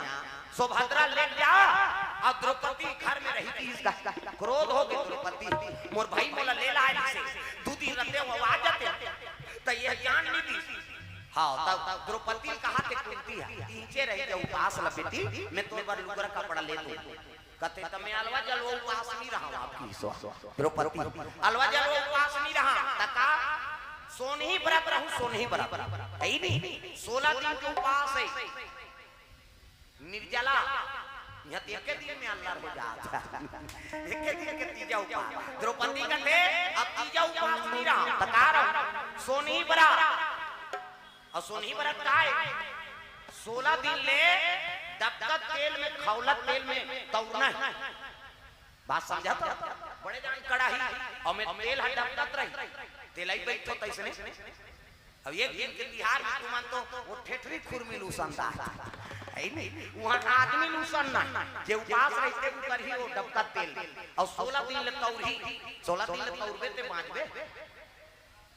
सुभद्रा लेग जा, अउ द्रौपदी घर में रही।" किहिस का, क्रोध होगे द्रौपदी, "मोर भाई मोला ले लाय रहिसे, दू दिन रहिते ओ आ जाते, त ये जान नहीं दिस।" हाँ, तब द्रौपदी कहा थे कुंती ह, "तीजे रही जा उपास ल बेटी, मैं तोर बर लुगरा कपड़ा ले दूं।" कथे, "त मैं अलवा जलवा उपास नहीं रहंव।" आप किहिस ओ द्रौपदी, "अलवा जलवा उपास नहीं रहंव।" त का? "सोनही व्रत रहूं, सोनही व्रत।" हे नहीं? सोलह दिन के उपास हे। निर्जला। इहां त एके दिन में अल्लर हो जात। एके दिन के तीजा उपास। द्रौपदी कथे, "अब तीजा उपास नहीं रहंव।" त का रहंव? "सोनही व्रत।" अउ सोनही व्रत का हे? सोलह दिन ले डबकत तेल में, खौलत तेल में तौरना हे। बात समझा तो? बड़े जान कड़ाही, अउ में तेल ह डबकत रही, तेलई बैठो तइसने। अब एक दिन के तिहार में तुमन तो ओ ठेठरी खुरमी ल उसनता हे, हे नहीं? उहां आदमी ल उसन ना, जे उपास रहिथे, उ करही ओ डबकत तेल। अउ सोलह दिन ले तौरही, सोलह दिन ले तौरबे ते बांचबे।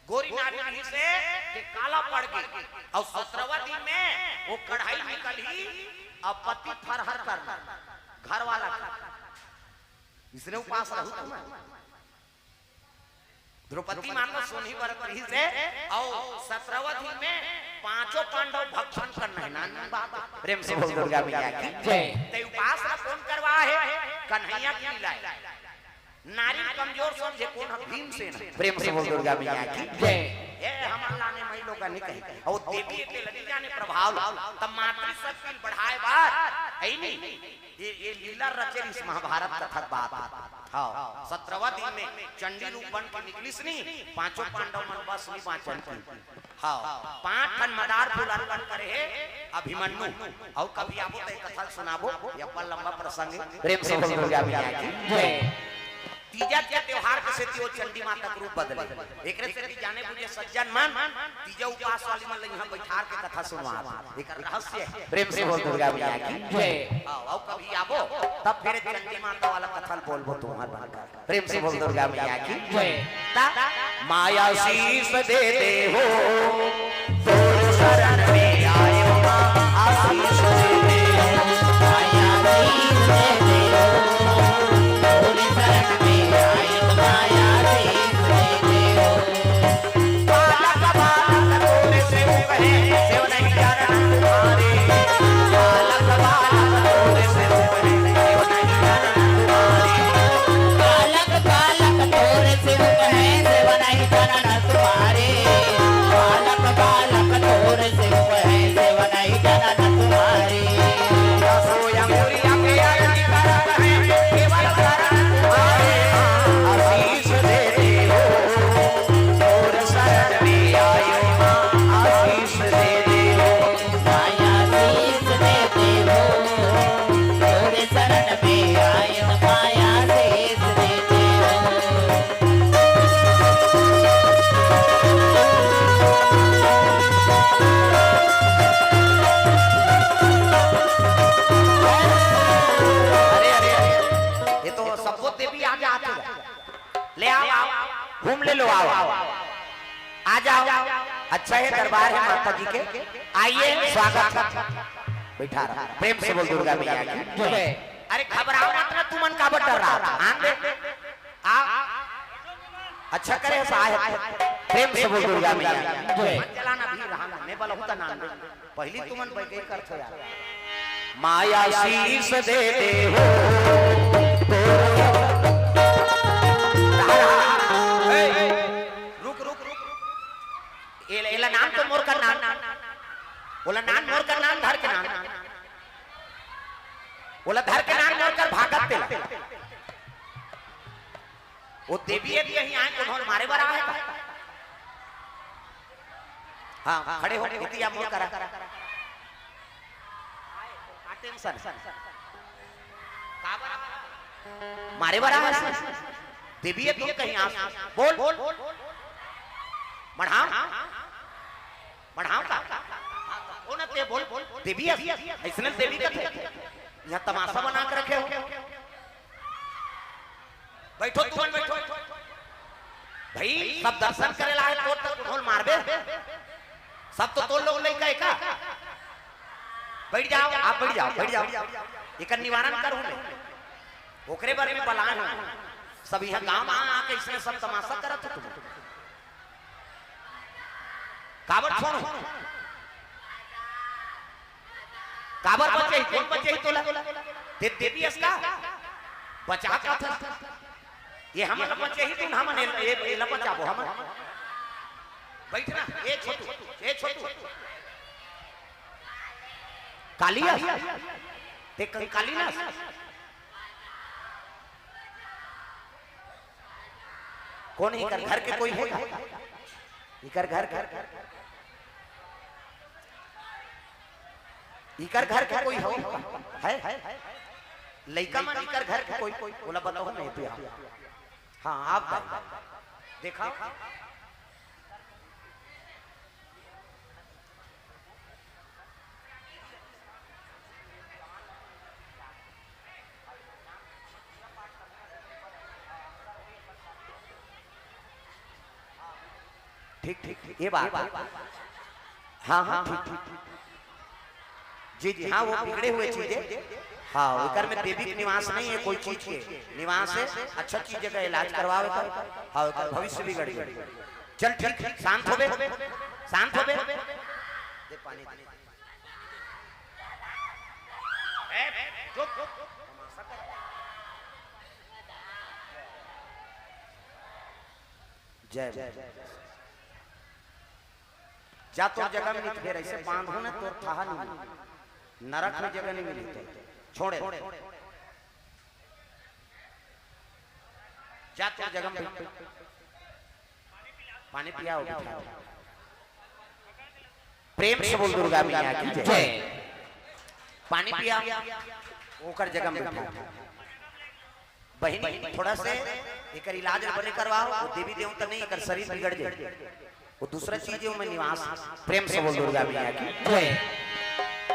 गोरी नारी रहिसे, ते काला पड़ गे। अउ सतरहवां दिन में ओ कढ़ाई निकलही, अउ पति फरहर करना, घर वाला के। इसने उपास रहू तुमन। द्रौपदी माता सोनही व्रत रहिसे, अउ सतरहवां दिन में पांचों पांडव भक्षण करना हे, नानी बात। प्रेम से बोल दुर्गा मैया की जय। ते उपास ला कोन करवाय हे? कन्हैया के लीला हे। नारी ल कमजोर समझे कोन ह? भीमसेन। प्रेम से बोल दुर्गा मैया की जय। ए, हमन लाने मई लोगन नहीं कही। अउ देवी के लगी जाने प्रभाव ला। त मातृशक्ति ल बढ़ाय बर, हे नहीं? ये, ये लीला रचे रिहिस महाभारत कथा के बात। हाँ, सतरहवां दिन में चंडी रूप बन के निकलिस नहीं, पांचों पांडव मन बस नहीं बांचन की। हाँ, पांच ठन मदार फूल अर्पण करे हे अभिमन्यु। अउ कभी आबो त ए कथा ल सुनाबो, ये अपन लंबा प्रसंग हे। प्रेम से बोल दुर्गा मैया की जय। तीजा के त्योहार के सेती ओ चंडी माता के रूप बदले। एकरे सेती जाने बुझे सज्जन मन तीजा उपास वाली मन ल इहां बैठार के कथा सुनवा। एकर रहस्य हे। प्रेम से बोल दुर्गा मैया की जय। हाँ, अउ कभी आबो, तब फिर चंडी माता वाला कथा ल बोलबो तुम्हर बनकर। प्रेम से बोल दुर्गा मैया की जय। ता माया शीश दे दे हो, तोर शरण में आयो माँ, आशीष दे दे हो। माया शीश दे दे हो, तोर शरण में आयो माँ। ले लो, आओ, आओ। आ जाओ। अच्छा है, दरबार है माता जी के। आइए, स्वागत है। बैठा रहा। प्रेम से बोल दुर्गा मैया की। जय। अरे घबराओ मत ना, तुमन काबर डर्रात हव? आन दे। आ। अच्छा करे साहेब। प्रेम से बोल दुर्गा मैया की। जय। मत चलाना भी रहा, मैं बोला हूँ तो नाम दे। पहली तुमन बैठे करथो यार। माया शीश दे दे हो। ए, रुक, रुक, रुक, रुक। एला, एला नान तो मोर कर नान। ओला नान मोर कर नान, धर के नान। ओला धर के नान मोर कर भागत तेला। वो देवी यदि कहीं आए, कोनो ल मारे बर आए का? हाँ, खड़े हो, इतिया मोर करा। का टेंशन? का बर? मारे बर आए। देवी यदि कहीं आस, बोल। मढ़ाव? मढ़ाव का? ओ ना ते बोल, देवी अस, अइसने देवी कथे। यहाँ तमाशा बना के रखे हो। बैठो, तुमन बैठो। भाई, सब दर्शन करे ला आए, तोर तक उन्होंने मारबे। सब तो तोर लोग लइका है का? बैठ जाओ, आप बैठ जाओ, बैठ जाओ। एकर निवारण करूँ मैं। ओकरे बारे में बलाए हूँ। सब यहाँ गाँव में आके इसमें सब तमाशा करत हो तुम। काबर छोड़ो? काबर बचे ही? कोन बचे ही तोला? दे, देवी अस का? बचा का था? ये हमन ल बचे ही, तुम हमन ल, ये, ये ल बचाबो हमन। बैठ ना, ए छोटू, ए छोटू। काली अस? ते कंकाली ना? कोन इकर घर के कोई है का? इकर घर के, इकर घर के कोई हो? है? लइका मन इकर घर के कोई, कोई? ओला बताओ नहीं तो यहाँ। हाँ, आप बताओ। देखा? ठीक, ठीक, ठीक, ये बात। हाँ, हाँ, ठीक, ठीक, ठीक। जी, जी, हाँ, वो बिगड़े हुए चीजें। हाँ, एकर में देवी के निवास नहीं है, कोई चीज के निवास है। अच्छा चीज का इलाज करवावे तो, हाँ, एकर भविष्य बिगड़ गया। चल ठीक, शांत होबे, शांत होबे। दे पानी, दे। ए, चुप। जय बोल। जा तोर जगह में नहीं, फेर ऐसे बांधो ना, तोर थाहा नहीं मिली। नरक में जगह नहीं मिली तो छोड़े। जा तोर जगह में बैठ। पानी पियाओ, बिठाओ। प्रेम से बोल दुर्गा मैया की जय। जय। पानी पिया, ओकर जगह में बैठा। बहिनी, थोड़ा से एकर इलाज बने करवाओ, वो देवी देवता नहीं, एकर शरीर बिगड़ जाए, वो दूसरा चीज है, ओमे निवास। प्रेम से बोल दुर्गा मैया की जय।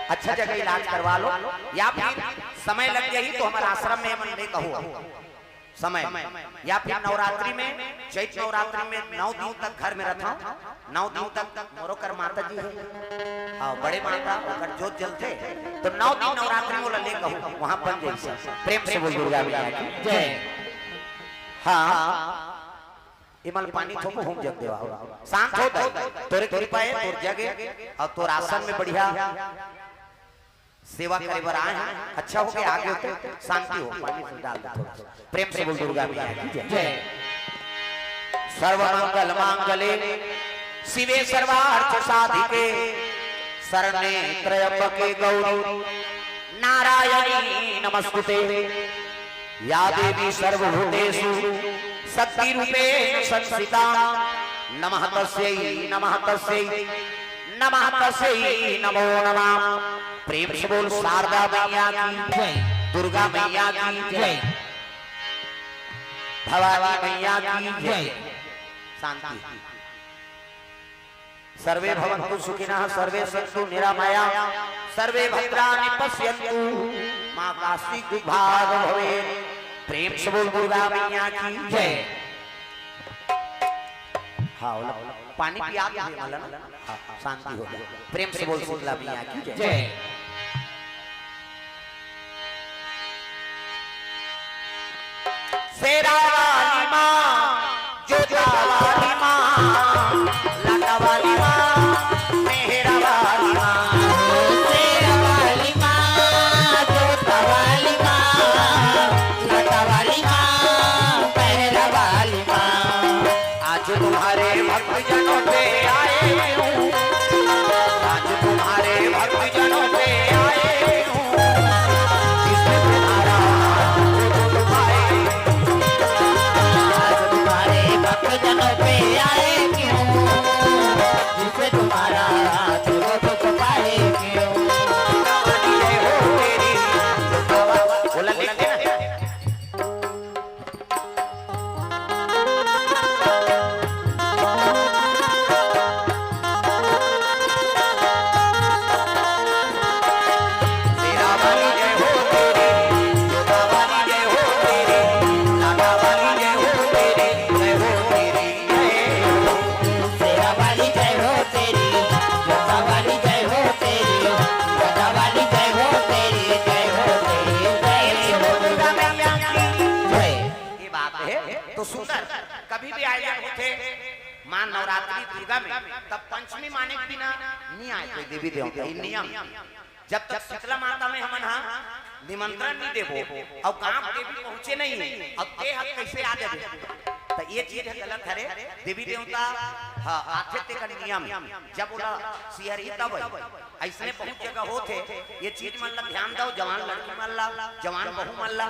अच्छा जगह इलाज करवा लो, या फिर समय लग जाही तो हमर आश्रम में मन ले कहो समय, या फिर नवरात्रि में, चैत नवरात्रि में नौ दिन तक घर में रहता हूँ, नौ दिन तक मोरो कर माता जी है। हाँ, बड़े माता ओकर जोत जलथे, तो नौ दिन नवरात्रि में ओला ले कहूँ, वहाँ बन जाई सब। प्रेम से बोल दुर्गा मैया की जय। हाँ, इमल पानी थोपो, हूम जग देवा हो। शांत हो दाई, तोरे कृपा है, तोर जग है, और तोर आसन में बढ़िया सेवा करे बर आए हैं। अच्छा हो के आगे हो तो शांति हो, पानी से डाल दे थोड़ा सा। प्रेम से बोल दुर्गा मैया की जय। जय। सर्व मंगल मांगले शिवे सर्वार्थ साधिके शरणे त्र्यंबके गौरी नारायणी नमस्तुते। या देवी सर्वभूतेषु शक्ति रूपेण संस्थिता। नमः तस्यै, नमः तस्यै, नमः तस्यै, नमो नमः। प्रेम से बोल शारदा मैया की जय, दुर्गा मैया की जय, भवानी मैया की जय। शांति। सर्वे भवन्तु सुखिनः, सर्वे सन्तु निरामया, सर्वे भद्राणि पश्यन्तु, मा काश्चित् दुःखभाग् भवेत्। प्रेम से बोल दुर्गा मैया की जय। हाँ, ओला पानी पिया दे, मतलब ना? हाँ, शांति हो जाए। प्रेम से बोल शीतला मैया की जय। जय। शेरा वाली माँ, जोता वाली माँ, लाटा वाली माँ, मेहरा वाली माँ। शेरा वाली माँ, जोता वाली माँ, लाटा वाली माँ, मेहरा वाली माँ। आज तुम्हारे भक्तजनों पे आए हूँ, आज तुम्हारे भक्तजनों पे आए हूँ, जिससे तुम्हारा दुख पाए। आज तुम्हारे भक्तजनों पे आए क्यों, जिससे तुम्हारा दुख पाए क्यों। बोला, लिख देना। शेरा वाली जय हो तेरी, जोता वाली जय हो तेरी, लाटा वाली जय हो तेरी, जय हो तेरी, जय हो। शेरा वाली जय हो तेरी, जोता वाली जय हो तेरी, लाटा वाली जय हो तेरी, जय हो तेरी, जय हो। दुर्गा मैया की जय। ये बात है तो सुंदर। कभी भी आयोजन होथे माँ नवरात्रि दुर्गा में, तब पंचमी माने के बिना नहीं आए कोई देवी देवता, ये नियम। जब तक शीतला माता में हमन हा निमंत्रण नहीं देबो अउ गांव देवी पहुंचे नहीं, अब ते ह कैसे आ जाबे? त ये चीज ह गलत हरे। देवी देवता ह आथे तेकर नियम, जब ओला सिहरही तब आई। अइसने बहुत जगह होथे, ये चीज मन ला ध्यान दव, जवान लड़की मन ला, जवान बहू मन ला,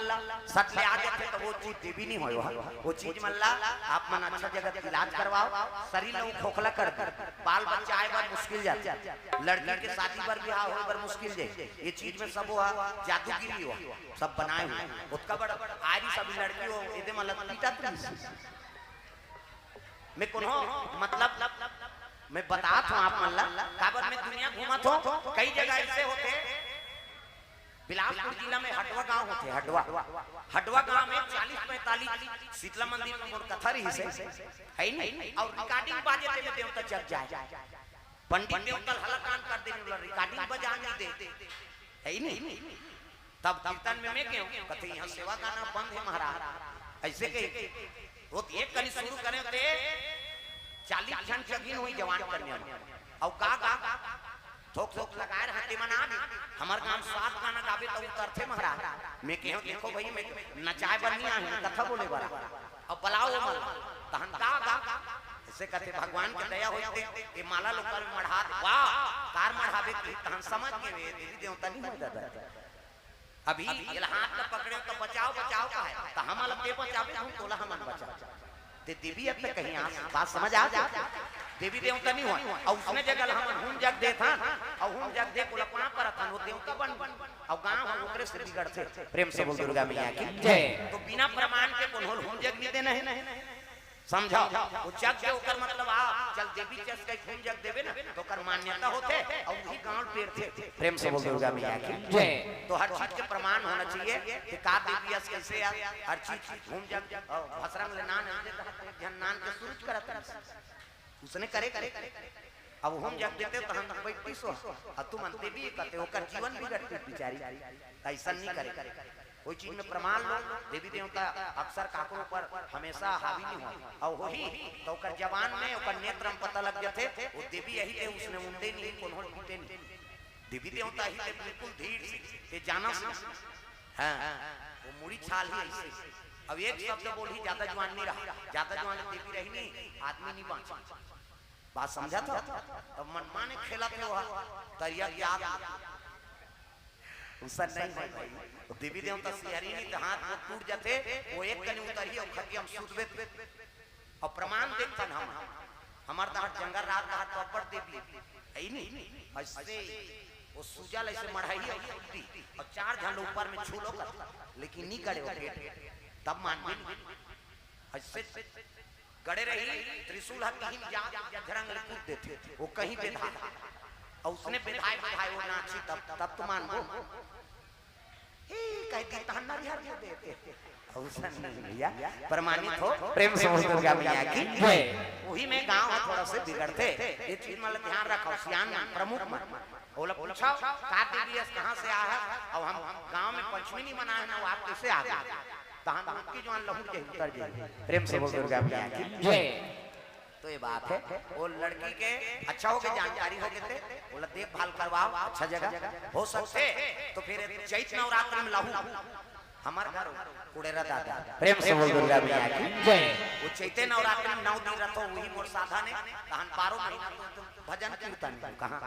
सट ले आ जाथे त वो चीज देवी नहीं होय, वो चीज मन ला आप मन अच्छा जगह इलाज करवाओ, शरीर ला खोखला कर दे, बाल बच्चा आए बर मुश्किल जाथे, लड़की के शादी बर बिहाव होय बर मुश्किल जाए, ये चीज में सब वो जादूगिरी हो, सब बनाए हुए। ओतका बड़ आरी सब लड़की हो, एदे मन ला पीटत रहिस। मैं कोनो मतलब मैं बतात हूँ आप मन ला, काबर मैं दुनिया घूमत हूँ, कई जगह ऐसे होथे। बिलासपुर जिला में हटवा गांव होथे, हटवा, हटवा गांव में चालीस पैंतालीस शीतला मंदिर में मोर कथा रहिस हे, है नी? अउ recording बाजे तेमे देवता जग जाए, पंडित देवता हलाकान कर देन, ओला recording बजान नहीं दे, है नी? तब कीर्तन में मैं गेंव, कथे, "यहाँ सेवा गाना बंद है महाराज।" ऐसे कही। वो तो एक कनी शुरू करें ते चालीस झन जगिन हुई जवान कन्या में। अउ गा, गा, थोक, थोक लगाए रहते मन आ भी। हमर गांव सात गाना गाबे तो उतरथे महाराज। मैं केंव, "देखो भाई, मैं नचाए बर नहीं आए हूँ, कथा बोले बर आए हूँ।" अब बुलाओ वो मन, तहन गा, गा, गा। ऐसे कथे, भगवान के दया होई ते, ये माला लोकल मढ़ात, वाह, कार मढ़ाबे की, तहन समझ के वे देवी देवता नहीं हो दादा। अभी एला हाथ ल पकड़े त बचाओ, बचाओ कहे, त हमन ल ते बचाबे, हम तोला हमन बचाओ। ते देवी अब तक कहीं आस, बात समझ आ जाए। देवी देवता नहीं होय, अउ उसने जगह ल हमन हूम जग देथन, अउ हूम जग दे कोला पाँव परथन, वो देवता बन, अउ गांव ह ओकरे से बिगड़थे। प्रेम से बोल दुर्गा मैया की जय। तो बिना प्रमाण के कोनो ल हूम जग नहीं देना है। समझाओ, वो जग दे ओकर मतलब आ, चल देवी चस के खून जग देबे ना, तो ओकर मान्यता होथे, अउ वही गांव पेरथे। प्रेम से बोल दुर्गा मैया की जय। तो हर चीज के प्रमाण होना चाहिए कि का देवी अस कैसे आ, हर चीज खून जग, अ, भसरंग ले नान दे, तो एक झन नान के सुरुज करत रहिस। उसने करे, करे, अब हूम जग देते तो हम बैठती सो, अब तुम अंते भी कहते, ओकर जीवन बिगड़ते बेचारी। ऐसा नहीं करे। कोई चीज में प्रमाण लो, देवी देवता अक्सर काकरो ऊपर हमेशा हावी नहीं हो, अउ होही तो ओकर जबान में, ओकर नेत्र में पता लग जाथे, वो देवी यही ते, उसने उंडे नहीं, कोनो पीटे नहीं। देवी देवता ही ते बिल्कुल धीर से, ते जाना से। हाँ, वो मुड़ी छाल ही ऐसे। अब एक शब्द बोली, ज्यादा जवान नहीं रहा, ज्यादा जवान देवी रही नहीं, आदमी नहीं बांचा। बात समझा था? तब मनमाने खेला थे वह, तरिया के आग। उसन नहीं होय भाई। तो देवी देवता सिहरी नहीं तो हाथ वो टूट जाते, वो एक कनी उतरिए और खटिया में सूत बेत। और प्रमाण देखतन हम, हमार तहर जंगल रात तहर तो अब्बड़ देवी, है ही नहीं। ऐसे वो सूजल ऐसे मढ़ाई और टूटी, और चार झन ऊपर में छूलो कर, लेकिन नहीं करे वो पेट, तब मान भी नहीं। ऐसे गड़े रही, त्रिशूल ह तिहिन जा, या झरंग ले कूद देथे, वो कहीं बेधा। और उसने बेधाए, बेधाए वो नाची, तब, तब तो मानबो। हे, का तहन नरिहर दे देते। अउसन नहीं भैया, प्रमाणित हो, प्रेम से बोल दुर्गा मैया की जय। वही में गांव ह थोड़ा से बिगड़थे, ये चीज मन ल ध्यान रखव, सियान मन, प्रमुख मन। ओला पूछव, का देवी अस, कहां से आए हस? अउ हम गांव में पंचमी नहीं मनाए हन, अउ आप कइसे आ गे? तहन उनकी जुआन लहू के उतर जाए। प्रेम से बोल दुर्गा मैया की जय। तो ये बात हे, वो लड़की के अच्छा होगे, जानकारी होगे ते ओला देखभाल करवाव अच्छा जगह। हो सकथे तो फिर चैत नवरात्र में लहू हमर घर कुड़ेरा दादा। प्रेम से बोल दुर्गा मैया की जय। वो चैते नवरात्र में नौ दिन रथो, वही मोर साधन हे। तहन बारह महीना तो भजन कीर्तन कहां,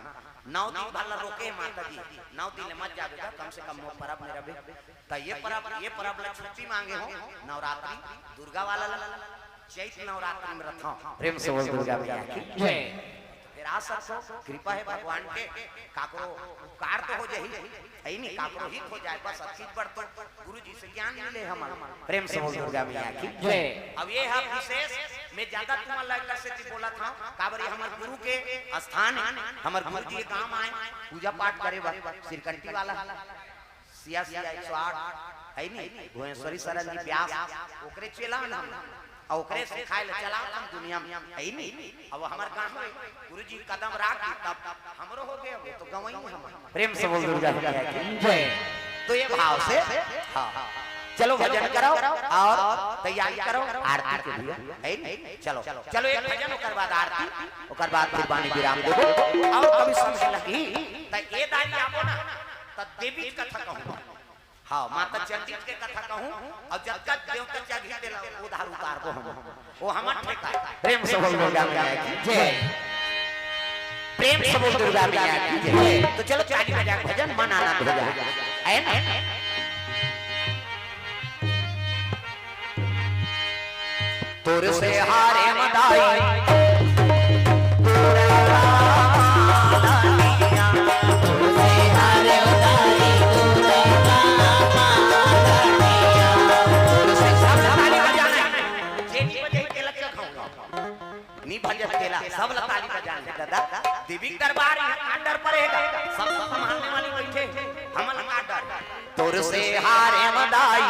नौ दिन भर ला रोके हे माता जी, नौ दिन ले मत जाबे गा, कम से कम नौ परब में रबे। त ये परब, ये परब ला छुट्टी मांगे हो, नवरात्रि दुर्गा वाला ला, चैत नवरात्रि में रथो। प्रेम से बोल दुर्गा मैया की जय। फिर आ सकथो, कृपा हे भगवान के, काकरो उपकार तो हो जाही, हे नहीं, काकरो हित हो जाए, बस अतकी बर तो गुरु जी से ज्ञान मिले हमन। प्रेम से बोल दुर्गा मैया की जय। अब ये ह विशेष, मैं ज्यादा तुमन ला एकर सेती बोलत हंव, काबर ये हमर गुरु के स्थान हे, हमर गुरु जी गांव आए पूजा पाठ करे बर, सिरकंटी वाला, सिया सिया एक सौ आठ, हे नहीं, भुवनेश्वरी शरण जी व्यास, ओकरे चेला हन हम, अउ ओकरे सिखाए ले चलावत हन दुनिया में, हे नहीं। अब हमर गांव में गुरु जी कदम राख दी, तब हमरो होगे, वो तो गंवई हम। प्रेम से बोल दुर्गा मैया की जय। तो ये भाव से, हाँ, चलो भजन करो अउ तैयारी करो आरती के लिए, हे नहीं? चलो, चलो एक भजन, ओकर बाद आरती, ओकर बाद फिर वाणी विराम देबो। अउ कभी समय लगही त ए दारी आबो ना, त देवी के कथा कहूं, हाँ, माता चंडी के कथा कहूं, अउ जतका देवता चघी तेला उधार उतारबो हम, वो हमर ठेका। प्रेम से बोल दुर्गा मैया की जय। प्रेम से बोल दुर्गा मैया की जय। तो चलो ताली बजा के भजन मन आनंद हो जाए, हे ना? तोर से हारे मदाई, तोरा माला दुनिया। तोर से हारे मदाई, तोरा माला दुनिया। तोर से सब ताली बजाना हे। जे नहीं बजाही तेला चघाऊंगा। नहीं भजत तेला, सब ला ताली बजाना हे दादा। देवी के दरबार हे, का डर परेगा? सब संभालने वाली बैठे, हमन ला का डर? तोर से हारे मदाई,